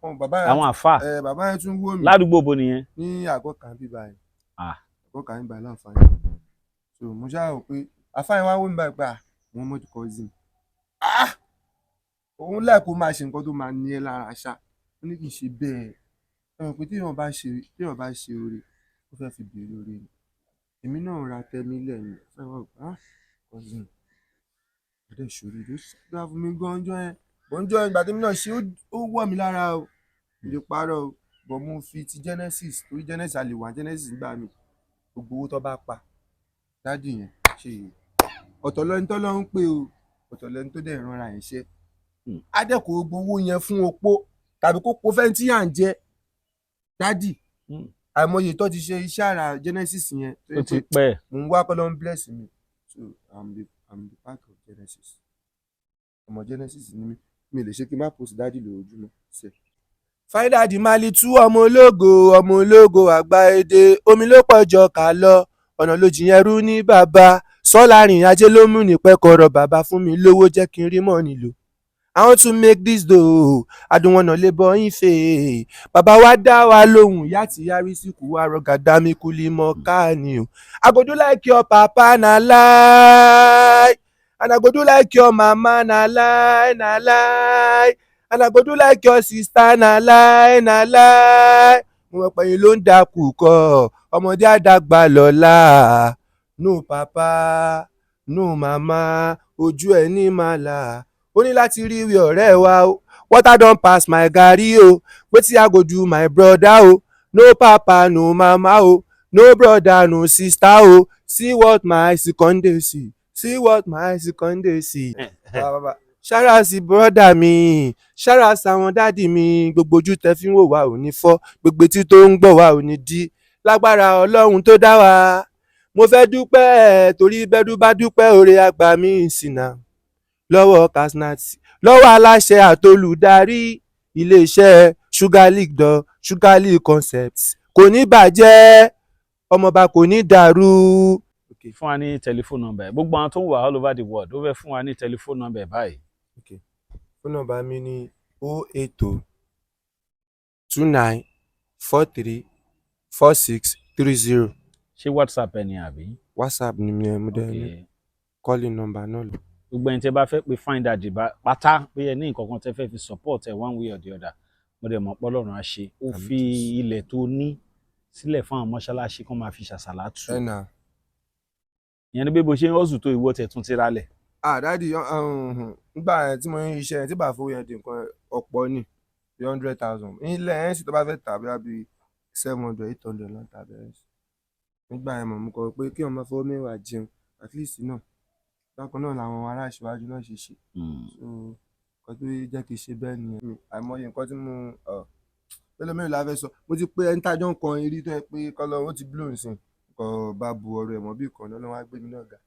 Wọn bàbá yẹn, àwọn àfáà. Ẹ bàbá yẹn tún wò mí. Ládùúgbò bo nìyẹn? Ní àgọ́ kan bí báyìí. Àgọ́ kan bí báyìí láǹfààní. So mo ṣáà rò pé àfáà yẹn wá wò mí báyìí pé ah, Muhammad Cousin. Ah! Òun láì kó máa ṣe nǹkan tó máa ní ẹ lára ṣá. Ó ní kì í ṣe bẹ́ẹ̀. Ẹ mọ̀ pé tí èèyàn bá ṣe oore, ó fẹ́ fi bèrè oore ni. Èmi náà ra tẹ́mi lẹ̀ ni. Àfáà yẹn wá wò pé ah, Cousin. Ó dẹ̀ ṣoríire, ó ṣàdúrà fún mi gan ọjọ́ yẹn. But ọjọ́ yẹn ìgbà tí èmi náà ṣe, ó wọ̀ mí lára o. Mi ò lè parọ́ o. But mo fi ti Genesis, torí Genesis a lè wà Genesis nígbà mi. Gbogbo owó tó bá pa, daddy yẹn ṣe ọ̀tọ̀ lẹni tọ́lọ́run pé o, ọ̀tọ̀ lẹni tó dẹ̀ ránra ẹ̀ ṣẹ́. Á dẹ̀ kó gbogbo owó yẹn fún opó tàbí kó kó fẹ́ni tí yà ń jẹ. Daddy, àìmọye tó ti ṣe iṣẹ́ àrà Genesis yẹn tó Ó yẹ ti pé pẹ́. mò ń wá kọ́lọ́run bless mi. So I'm the part of Genesis. Ọmọ Genesis ni mí. Mi ò lè ṣe kí n má post daddy lójoojúmọ́. Ṣé. Fáídà di Mali tú ọmọ ológo, ọmọ ológo àgbà èdè, omi ló pọ̀ jọ ká lọ, ọ̀nà ló jìyẹn rú ní bàbá, sọ́lá rìn ajé ló mú ní pẹ́kọ̀rọ̀ bàbá fún mi lówó jẹ́ kí n rí mọ́ nílò. I want to make this dough, I don't wanna labour in vain. Bàbá wa dá wa lóhùn, ìyá tí yarí sí kú wa rọgà dá mi kúlí mọ́ káàní o. I go do like your papa na lie, and I go do like your mama na lie, na lie, and I go do like your sister na lie, na lie. Mo mọ̀ pé yín ló ń dakù kọ, ọmọdé àdàgbà lọ́la. No papa, no mama, ojú ẹ̀ ní màlà. Ó ní láti rí ìwé ọ̀rẹ́ wa o. Water don pass my garri o. Wetin I go do my brother o? No papa, no mama o. No brother, no sister o. See what my eyes con dey see. See what my eyes con dey see. Ṣára sí brother mi, ṣára sáwọn daddy mi, gbogbo ojú tẹ fi ń wò wá ò ní fọ́, gbogbo etí tó ń gbọ́ wá ò ní dí. Lágbára Ọlọ́run tó dá wa. Mo fẹ́ dúpẹ́ torí bẹ́dú bá dúpẹ́ oore àgbà mi ìsìnà lọ́wọ́ Kasnati, lọ́wọ́ aláṣẹ àtolùdarí iléeṣẹ́ Sugar League dọ̀ Sugar League Concepts. Kò ní bàjẹ́, ọmọọba kò ní dàrú. Fún wa ní telephone number ẹ̀. Gbogbo àwọn tó ń wà all over the world, ó fẹ́ fún wa ní telephone number ẹ̀ báyìí. Phone number mi ni 080 29 43 46 30. Ṣé WhatsApp ẹ ni àbí? WhatsApp ni mi ẹ, mo dẹ̀ ní calling number náà lọ. Gbogbo ẹni tẹ́ bá fẹ́ pé Fine Daddy bá pátá pé ẹ ní nǹkan kan tẹ́ fẹ́ fi support ẹ one way or the other, mo dẹ̀ mọ̀ pé Ọlọ́run á ṣe. Ó Àmín fi Jésù. ilẹ̀ tó ní sílẹ̀ fún àwọn mọ́ṣáláṣí kan máa fi ṣàṣàlátù. Ẹ nà. Ìyẹn ni pé bó ṣe ń hustle tó, ìwọ tẹ̀ tún ti ralẹ̀. Ah, daddy, nígbà yẹn tí mo ń iṣẹ́ yẹn, tí bá fowó yẹn di nǹkan ọ̀pọ̀ ni bí 100,000 ilẹ̀ yẹn sì, tó bá fẹ́ tà bí 700, 800 lọ́n tà bẹ́ẹ̀ sí. Nígbà yẹn mọ̀ mo kọ pé kí wọ́n máa fowó mẹ́wàá jẹun at least náà. Bákan náà làwọn ará ìṣíwájú náà ṣe ṣe. So nǹkan tó jẹ́ kí n ṣe bẹ́ẹ̀ nìyẹn. Àìmọye nǹkan tí mo mélòó mélòó la fẹ́ sọ. Mo ti pé ẹni tájọ́ ń kọrin rí tó yẹ pé kọ́lọ́ ó ti blow nsìn kọ́ bá bu ọ̀rọ̀ ẹ̀ mọ́ bí kan náà lọ́wọ́ á gbé mi náà ga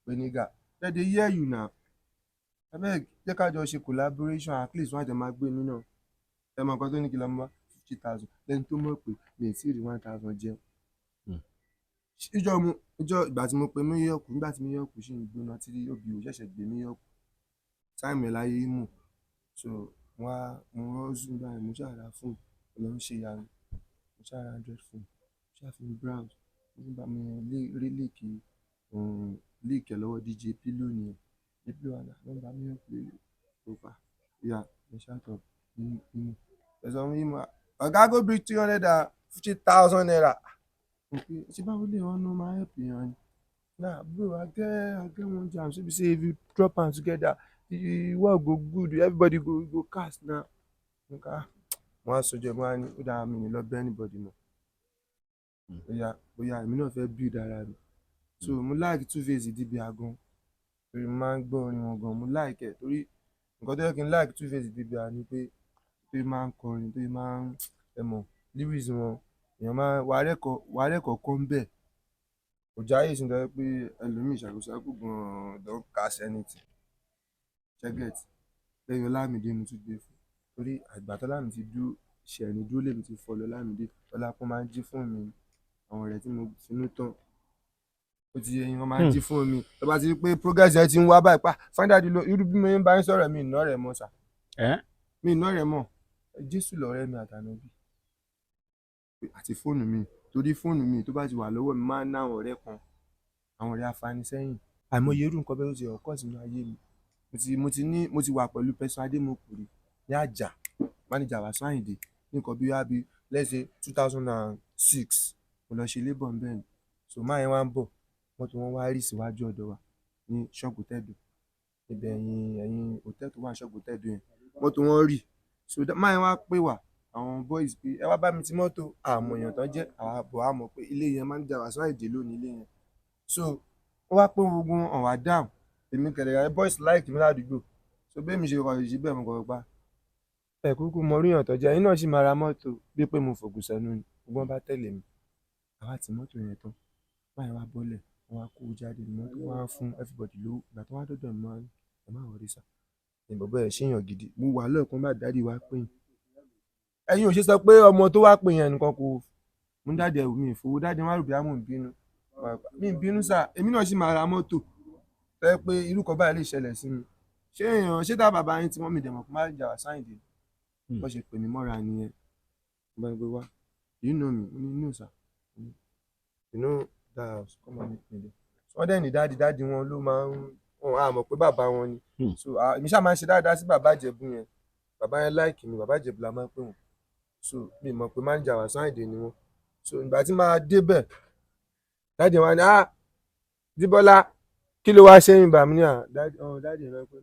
pé nígà, let dey hear you now, abeg jẹ́ ká jọ ṣe collaboration, at least wọ́n á jọ máa gbé mi náà. Ẹ mọ nǹkan tó ní kí n lọ mú wá, 50,000, lẹ́ni tó mọ̀ pé mi ì tí ì rí 1,000 jẹun. Ìjọ mo ìjọ ìgbà tí mo pe Míyọ̀kù, nígbà tí Míyọ̀kù ṣì ń gbóná, tí òbí ò ṣẹ̀ṣẹ̀ gbé Míyọ̀kù time ẹ̀ láyé Imo. So mo wá mo hustle nígbà yẹn, mo ṣáà ra fóònù, Ọlọ́run ṣe ìyanu, mo ṣáà ra Android phone, mo ṣáà fi browse nígbà mi rí leak ẹ̀ lọ́wọ́ DJ Pilo nìyẹn. DJ Pilo wà ní nọ́mbà Míyọ̀kù lélẹ̀ ó fà yà mo ṣáà tọ̀ Imo ẹ̀sọ́ fún Imo, ọ̀gá go bring ₦350,000. Mo pe ṣé báwo lè wọ́n ní ó máa help èèyàn ni. Nah bro, I get one jam so be say if you drop am together, the work go good, everybody go cast now. Nǹkan mo wá sọjọ́, mo wá ní ó dáa, mi ní lọ bẹ́ anybody mọ́. Bóyá bóyá èmi náà fẹ́ build ara mi. So mo like 2Face Idibia gan torí mo máa ń gbọ́ orin wọn gan. Mo like ẹ̀ torí nǹkan tó yẹ kí n like 2Face Idibia ni pé tó máa ń kọrin, tó máa ń ẹ mọ̀ lyrics wọn, èèyàn máa wà á rẹ́kọ̀ọ́ kọ́ ń bẹ̀. Kò jáyé ìsìn tó jẹ́ pé ẹlòmíì ṣàkóṣàkó gan-an don cast anything. Ṣé get? Lẹ́yìn Ọlámídé mo tún gbé fún torí àgbà tó Ọlámídé ti dúró ṣẹ̀ni dúró lèmi ti follow Ọlámídé. Ọlápọ́n máa ń jí fóònù mi, àwọn ọ̀rẹ́ tí mo finú tán, ó ti yé yín, wọ́n máa ń jí fóònù mi tó bá ti rí pé progress yẹn ti ń wá báyìí pa Fine Daddy ló irú bí mo ń bá yín sọ̀rọ̀, mi ìná rẹ̀ mọ́ sà. Ẹ́. Mi ìná rẹ̀ mọ́. Jésù lọ̀rẹ́ mi àtànábì àti fóònù mi, torí fóònù mi tó bá ti wà lọ́wọ́ mi máa ń ná àwọn ọ̀rẹ́ kan, àwọn ọ̀rẹ́ afanisẹ́yìn. Àìmọye irú nǹkan bẹ́ẹ̀ ló ti occur sínú ayé mi. Mo ti wà pẹ̀lú Pẹ̀sán Adémọkùnrin ní Àjà, manager Wasiu Ayinde, ní nǹkan bí wá bí let's say 2006, mo lọ ṣe labour ńbẹ̀ ni. So máa yẹn wá ń bọ̀, mọ́tò wọn wá rì síwájú ọ̀dọ̀ wa ní Ṣàngótẹ̀dó, níbẹ̀ ẹ̀yìn hòtẹ́ẹ̀lì tó wà ní Ṣàngótẹ̀dó yẹn, mọ́tò wọn rì. So máa yẹn wá pè wá, àwọn boys, pé ẹ wá bá mi ti mọ́tò. Àmọ́ èèyàn tán jẹ́ àwa bọ̀, á mọ̀ pé ilé yẹn manager Wasiu Ayinde ló ní ilé yẹn. So wọ́n wá pé gbogbo wọn wá dáhùn. Èmi kẹ̀lẹ̀ boys like mi ládùúgbò, so bí èmi ṣe kọ̀ ṣe bẹ́ẹ̀, mo kọ̀ pa ẹ kúkú mọ orí èèyàn tó jẹ́, ẹ̀yin náà sì máa ra mọ́tò bí pé mo fògùn sẹ́nu ni. Gbogbo wọn bá tẹ̀lé mi, àwa ti mọ́tò yẹn tán, báyìí wá bọ́lẹ̀, wọ́n wá kó jáde ní mọ́tò, wọ́n á fún everybody lówó. Ìgbà tó wá dọ́dọ̀ mi, wọ́n á ní ẹ má worry sir, ní bọ̀bọ́ ẹ̀ ṣèyàn gidi. Mo wà lọ́ọ̀kan bá daddy wá pè yín, ẹ̀yin ò ṣe sọ pé ọmọ tó wá pè yẹn nìkan kò mú daddy ẹ̀wù mi ìfowó daddy wọn á rò bí àmọ́ ń bínú. Mi ń bínú sir, èmi náà sì máa ra mọ́tò tó yẹ pé irú kan báyìí lè ṣẹlẹ̀ sí mi. Ṣé èèyàn ṣé tá bàbá yín tí wọ́n mi dẹ̀mọ̀ kó má jà wá sáyìndé bó ṣe pè mí mọ́ra nìyẹn. Mo bá ní pé wá, you know me? Mo ní no sir. You know that house, come and meet me there. So wọ́n dẹ̀ ní daddy daddy wọn ló máa ń wọn á mọ̀ pé bàbá wọn ni. So èmi ṣáà máa ń ṣe dáadáa sí bàbá Ìjẹ̀bú yẹn. Bàbá yẹn like mi, bàbá Ìjẹ̀bú la máa ń pè wọ́n. So mi mọ̀ pé manager Wasiu Ayinde ni wọ́n. So ìgbà tí máa débẹ̀, daddy wọn ni, "Ah, Díbọ́lá, kí ló wá ṣe ń bà mí ní?" À daddy ọ̀ daddy rẹ pé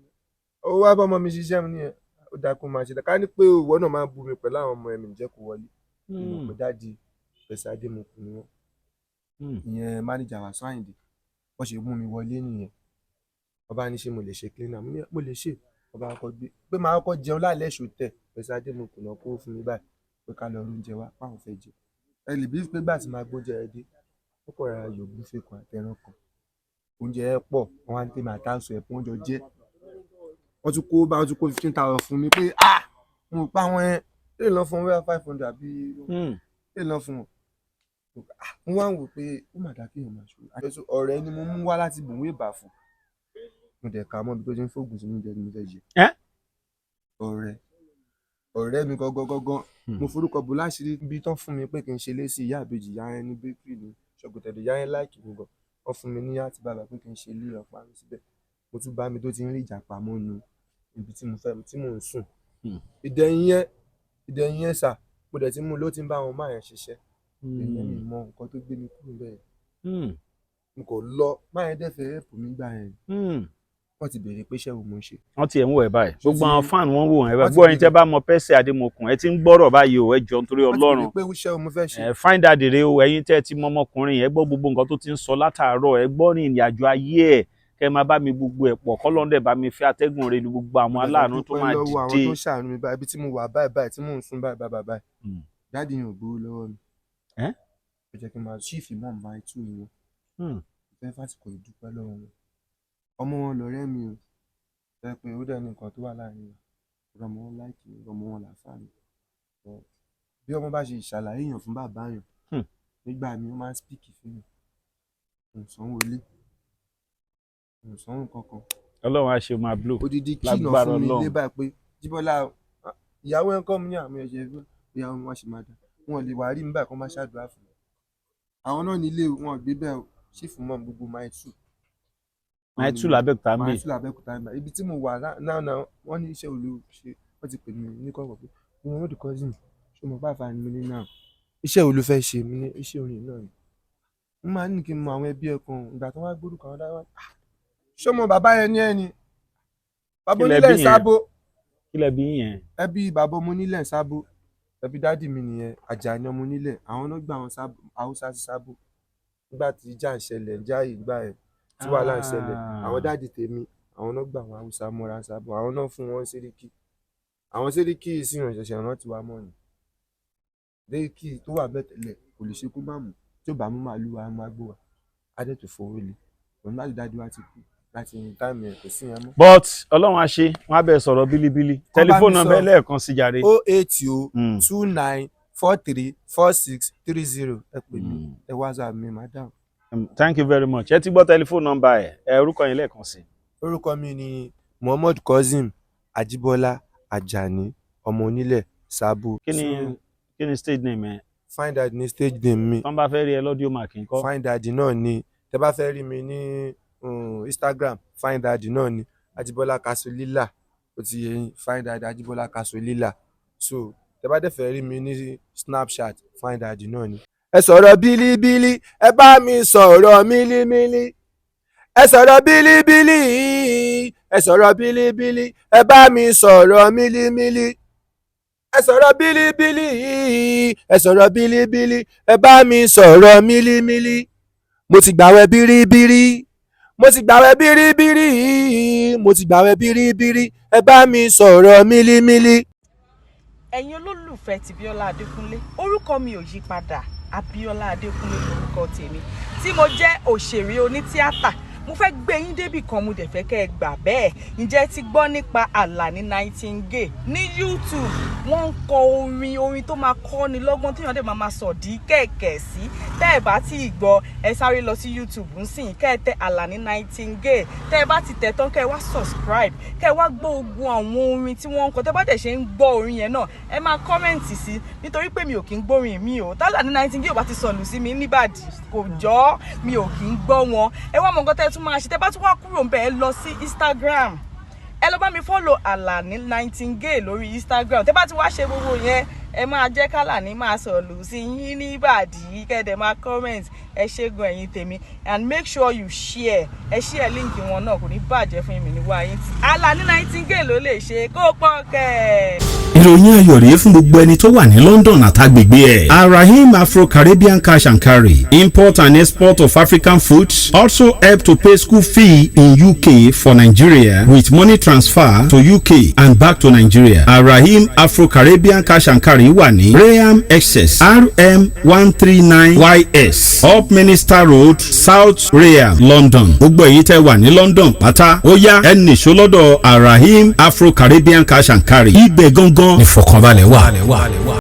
ó wá bá ọmọ mi ṣiṣẹ́ mi nìyẹn, ó dáa kó máa ṣe ká ní pé ìwọ náà máa ń bú mi pẹ̀lú àwọn ọmọ ẹ̀mí jẹ́ kó wọlé. Mi mọ̀ pé daddy Pẹ̀sẹ̀ Adémọkù ni wọ́n. Ìyẹn manager Wasiu Ayinde. Wọ́n ṣe mú mi wọlé nìyẹn. Wọ́n bá ní ṣé mo lè ṣe cleaner? Mo ní mo lè ṣe. Wọ́n bá kọ́kọ́ gbé pé màá kọ́kọ́ jẹun lálẹ́ ṣòtẹ̀. Pẹ̀sẹ̀ Adémọkù náà kó fún mi báyìí pé ká lọ oúnjẹ wá páwọn fẹ́ jẹ. Ẹ lè bí pé gbà tí màá gbóúnjẹ ẹ dé, ó kọ̀ ra yògúnfe kan àtẹran kan. Oúnjẹ ẹ pọ̀, wọ́n wá ní tèmi àtàsọ ẹ̀ fún oúnjẹ jẹ́. Wọ́n tún kó bá wọ́n tún kó 15,000 fún mi pé ah, mo pa àwọn ẹ lè lọ fún wọn 500 àbí lè lọ fún wọn. Mo wá ń wò pé ó mà dá kéèyàn máa ṣòro. Àjọṣe ọ̀rẹ́ ni mo mú wá láti bùnwé ìbàfò. Mo dẹ̀ kà á mọ́ ibi tó ti ń fògùn sínú oúnjẹ tí mo fẹ́ jẹ. Ẹ́? Ọ̀rẹ́. Ọ̀rẹ́ mi gangan gangan, mo forúkọ bò láṣìírí bí tán fún mi pé kí n ṣe lé sí ìyá àbèjì, ìyá yẹn ní bakery ní Ṣọ̀gọ̀tẹ̀dọ̀. Ìyá yẹn like mi gan. Wọ́n fún mi ní àti bàbá pé kí n ṣe ilé ọ̀pá mi síbẹ̀. Mo tún bá mi tó ti ń rí ìjàpá mọ́nu ibi tí mo fẹ́ tí mò ń sùn. Ìdẹ̀yìn yẹn, ìdẹ̀yìn yẹn sà, mo dẹ̀ ti mú un ló ti ń bá àwọn máa yẹn ṣiṣẹ́. Ìyẹn mi mọ nǹkan tó gbé mi kúrò bẹ́ẹ̀. Mo kò lọ, máa yẹn dẹ̀ fẹ́ help mi gbà yẹn. Wọ́n ti béèrè pé iṣẹ́ wo mo ń ṣe. Wọ́n ti ẹ̀ ń wò ẹ́ báyìí, gbogbo àwọn fan wọ́n wò ẹ́ báyìí. Wọ́n ti Gbọ́ ẹ̀yin tẹ́ béèrè. bá mọ Pẹ́sẹ̀ Adémokùn, ẹ ti ń gbọ́rọ̀ báyìí o. Ẹ jọ, nítorí Wọ́n ti Ọlọ́run. béèrè pé iṣẹ́ wo mo fẹ́ ṣe. Ẹ find out rèé o. Ẹ̀yin tẹ́ ẹ ti mọ ọmọkùnrin yẹn, gbọ́ gbogbo nǹkan tó ti ń sọ látàárọ̀, ẹ gbọ́ ní ìrìn àjò ayé ẹ̀, kẹ́ ẹ máa bá mi gbogbo ẹ̀ pọ̀, kọ́lọ́n dẹ̀ bá mi fi atẹ́gùn rẹ̀ lu gbogbo àwọn Mo dẹ̀ fẹ́ aláàánú tó dúpẹ́ máa lọ́wọ́ àwọn dìde. tó ṣàánú mi báyìí, ibi tí mo wà báyìí báyìí, tí mò ń sùn báyìí báyìí báyìí. Daddy yẹn ò gbowó lọ́wọ́ mi. Ẹ́? Ó jẹ́ kí n máa chief imam máa tú ni wọn. Mo fẹ́ fàsìkò yìí dúpẹ́ lọ́wọ́ wọn. Ọmọ wọn lọ̀rẹ́ mi o. Jẹ́ pé ó dẹ̀ ní nǹkan tó wà láàrin wa. Ọmọ wọn like mi, ọmọ wọn làáfàá mi. But bí ọmọ bá ṣe ṣàlàyé èèyàn fún bàbá yàn, nígbà míì ó máa ń speak fún yàn. Kò sanwó ilé. Kò sanwó kankan. Ọlọ́run á ṣe máa blow. Odidi key náà Lágbára fún mi Ọlọ́run. lé báyìí pé Jíbọ́lá, ìyàwó ẹ̀ ń kọ́ mi ní àmì ẹ̀ṣẹ̀ pé ìyàwó wọn ṣì máa dà. Wọn ò lè wá rí mi báyìí kó má ṣàdúrà fún mi. Àwọn náà nílé wọn ò gbé bẹ́ẹ̀ o. Chief imam gbogbo Mile 2. Mile 2 l'Abẹ́òkúta ń bì. Mile 2 l'Abẹ́òkúta ń bì. Ibi tí mo wà náà náà, wọ́n ní iṣẹ́ wo ló ṣe. Wọ́n ti pè mí ní kọ̀kọ̀ pé mo mọ̀ the cousin. Ṣé o mọ̀ pé àfààní mi ní náà? Iṣẹ́ wo ló fẹ́ ṣe? Mi ní iṣẹ́ orin náà ni. Mo máa ń ní kí n mọ àwọn ẹbí ẹ kan. Ìgbà tí wọ́n wá gbórúkọ àwọn dáwọ́. Ṣé o mọ bàbá yẹn ní ẹni? Bàbá Kí lẹ onílẹ̀ bí yẹn? Sábó. Kí lẹ bí yẹn? Ẹbí bàbá ọmọ onílẹ̀ Sábó. Ẹbí daddy mi nìyẹn. Àjàní ọmọ onílẹ̀. Àwọn náà gbà àwọn Sábó, Haúsá sí Sábó. Nígbà tí ìjà ń ṣẹlẹ̀, ìjà yìí gbà yẹn, tí wàhálà ń ṣẹlẹ̀. Àwọn daddy tèmi, àwọn náà gbà àwọn Haúsá mọ́ra Sábó. Àwọn náà fún wọn sẹ́ríkì. Àwọn sẹ́ríkì yìí sì ràn ṣẹ̀ṣẹ̀ rántí wa mọ́ ni. Sẹ́ríkì tó wà bẹ́ẹ̀ tẹ́lẹ̀ kò lè ṣe kó má mú. Tí ò bá mú màálù wa, á máa gbó wa. Á dẹ̀ tún fowó lé. Òun láti daddy wa ti kú. Láti time yẹn kò sí yẹn mọ́. But Ọlọ́run á ṣe, wọ́n á bẹ̀ sọ̀rọ̀ bílíbílí. Tẹlifóònù mi nọ́mbà sọ. lẹ́ẹ̀kan sí jàre. 080 29 43 46 30. Ẹ pè mí. Ẹ WhatsApp mi, madam. Thank you very much. Ẹ ti gbọ́ tẹlifóònù nọ́mbà ẹ̀. Ẹ orúkọ yín lẹ́ẹ̀kan sí. Orúkọ mi ni Muhammad Kazeem Ajibola Ajani, ọmọ onílẹ̀ Sábó. Kí ni So, kí ni stage name ẹ? Find Daddy ní stage name mi. Tọ́n bá fẹ́ rí ẹ lọ́díò mark ńkọ́? Find Daddy náà ni. Tẹ bá fẹ́ rí mi ní Instagram, Find Daddy náà ni. Ajibola Kasolila, ó ti yé yín. Find Daddy Ajibola Kasolila. So tẹ bá dẹ̀ fẹ́ rí mi ní Snapchat, Find Daddy náà ni. Ẹ sọ̀rọ̀ bílíbílí, ẹ bá mi sọ̀rọ̀ mílímílí. Ẹ sọ̀rọ̀ bílíbílí, ẹ sọ̀rọ̀ bílíbílí, ẹ bá mi sọ̀rọ̀ mílímílí. Ẹ sọ̀rọ̀ bílíbílí, ẹ sọ̀rọ̀ bílíbílí, ẹ bá mi sọ̀rọ̀ mílímílí. Mo ti gbàwẹ̀ bíríbírí, mo ti gbàwẹ̀ bíríbírí, mo ti gbàwẹ̀ bíríbírí, ẹ bá mi sọ̀rọ̀ mílímílí. Ẹ̀yin olólùfẹ́ ti Bíọ́lá Adékúnlé, orúkọ mi ò yí padà, Abíọ́lá Adékúnlé lórúkọ tèmi tí mo jẹ́ òṣèré onítíátà. Mo fẹ́ gbé yín débì kan, mo dẹ̀ fẹ́ kẹ́ ẹ gbà bẹ́ẹ̀. Ǹjẹ́ ẹ ti gbọ́ nípa Àlàní Nightingale ní YouTube? Wọ́n ń kọ orin, orin tó máa kọ́ ni lọ́gbọ́n, téèyàn dẹ̀ máa sọ̀dí kẹ̀kẹ́ sí. Tẹ́ ẹ bá tí ì gbọ́, ẹ sáré lọ sí YouTube ńsìn, kẹ́ ẹ tẹ Àlàní Nightingale. Tẹ́ ẹ bá ti tẹ̀ tán, kẹ́ ẹ wá subscribe, kẹ́ ẹ wá gbọ́ ogun àwọn orin tí wọ́n ń kọ. Tẹ́ bá dẹ̀ ṣe ń gbọ́ orin yẹn náà, ẹ máa comment sí, nítorí pé mi ò kí ń gbórin mi o. Tálàní Nightingale ò bá ti sọ̀lù sí mi níbàdí, kò jọ́, mi ò kí ń gbọ́ wọn. Ẹ wá mọ nǹkan tẹ́ ẹ tún máa ṣe. Tẹ́ bá tún wá kúrò ń bẹ̀, ẹ lọ sí Instagram, ẹ lọ bá mi follow Àlàní Nightingale lórí Instagram. Tẹ́ bá ti wá ṣe gbogbo yẹn, ẹ máa jẹ́ k'Àlàní máa sọ̀lù sí yín níbàdí, kẹ́dẹ̀ máa comment. Ẹ ṣé gan, ẹ̀yin tèmi, and make sure you share. Ẹ share link wọn náà, kò ní bàjẹ́ fún mi ní wáyé tí Àlàní Nightingale ló lè ṣe kó pọ̀ kẹ́. Ìròyìn ayọ̀ rèé fún gbogbo ẹni tó wà ní London àtàgbègbè ẹ̀. Arahim Afro-Caribbean Cash and Carry, import and export of African foods, also help to pay school fee in UK for Nigeria with money transfer to UK and back to Nigeria. Arahim Afro-Caribbean Cash and Carry wà ní Rainham, Essex, RM 139 YS, Upminster Road, South Rainham, London. Gbogbo èyí tẹ́ wà ní London pátá, ó yá, ẹ nìṣó lọ́dọ̀ Arahim Afro-Caribbean Cash and Carry. Ibẹ̀ gangan ìfọ̀kànbalẹ̀ wà.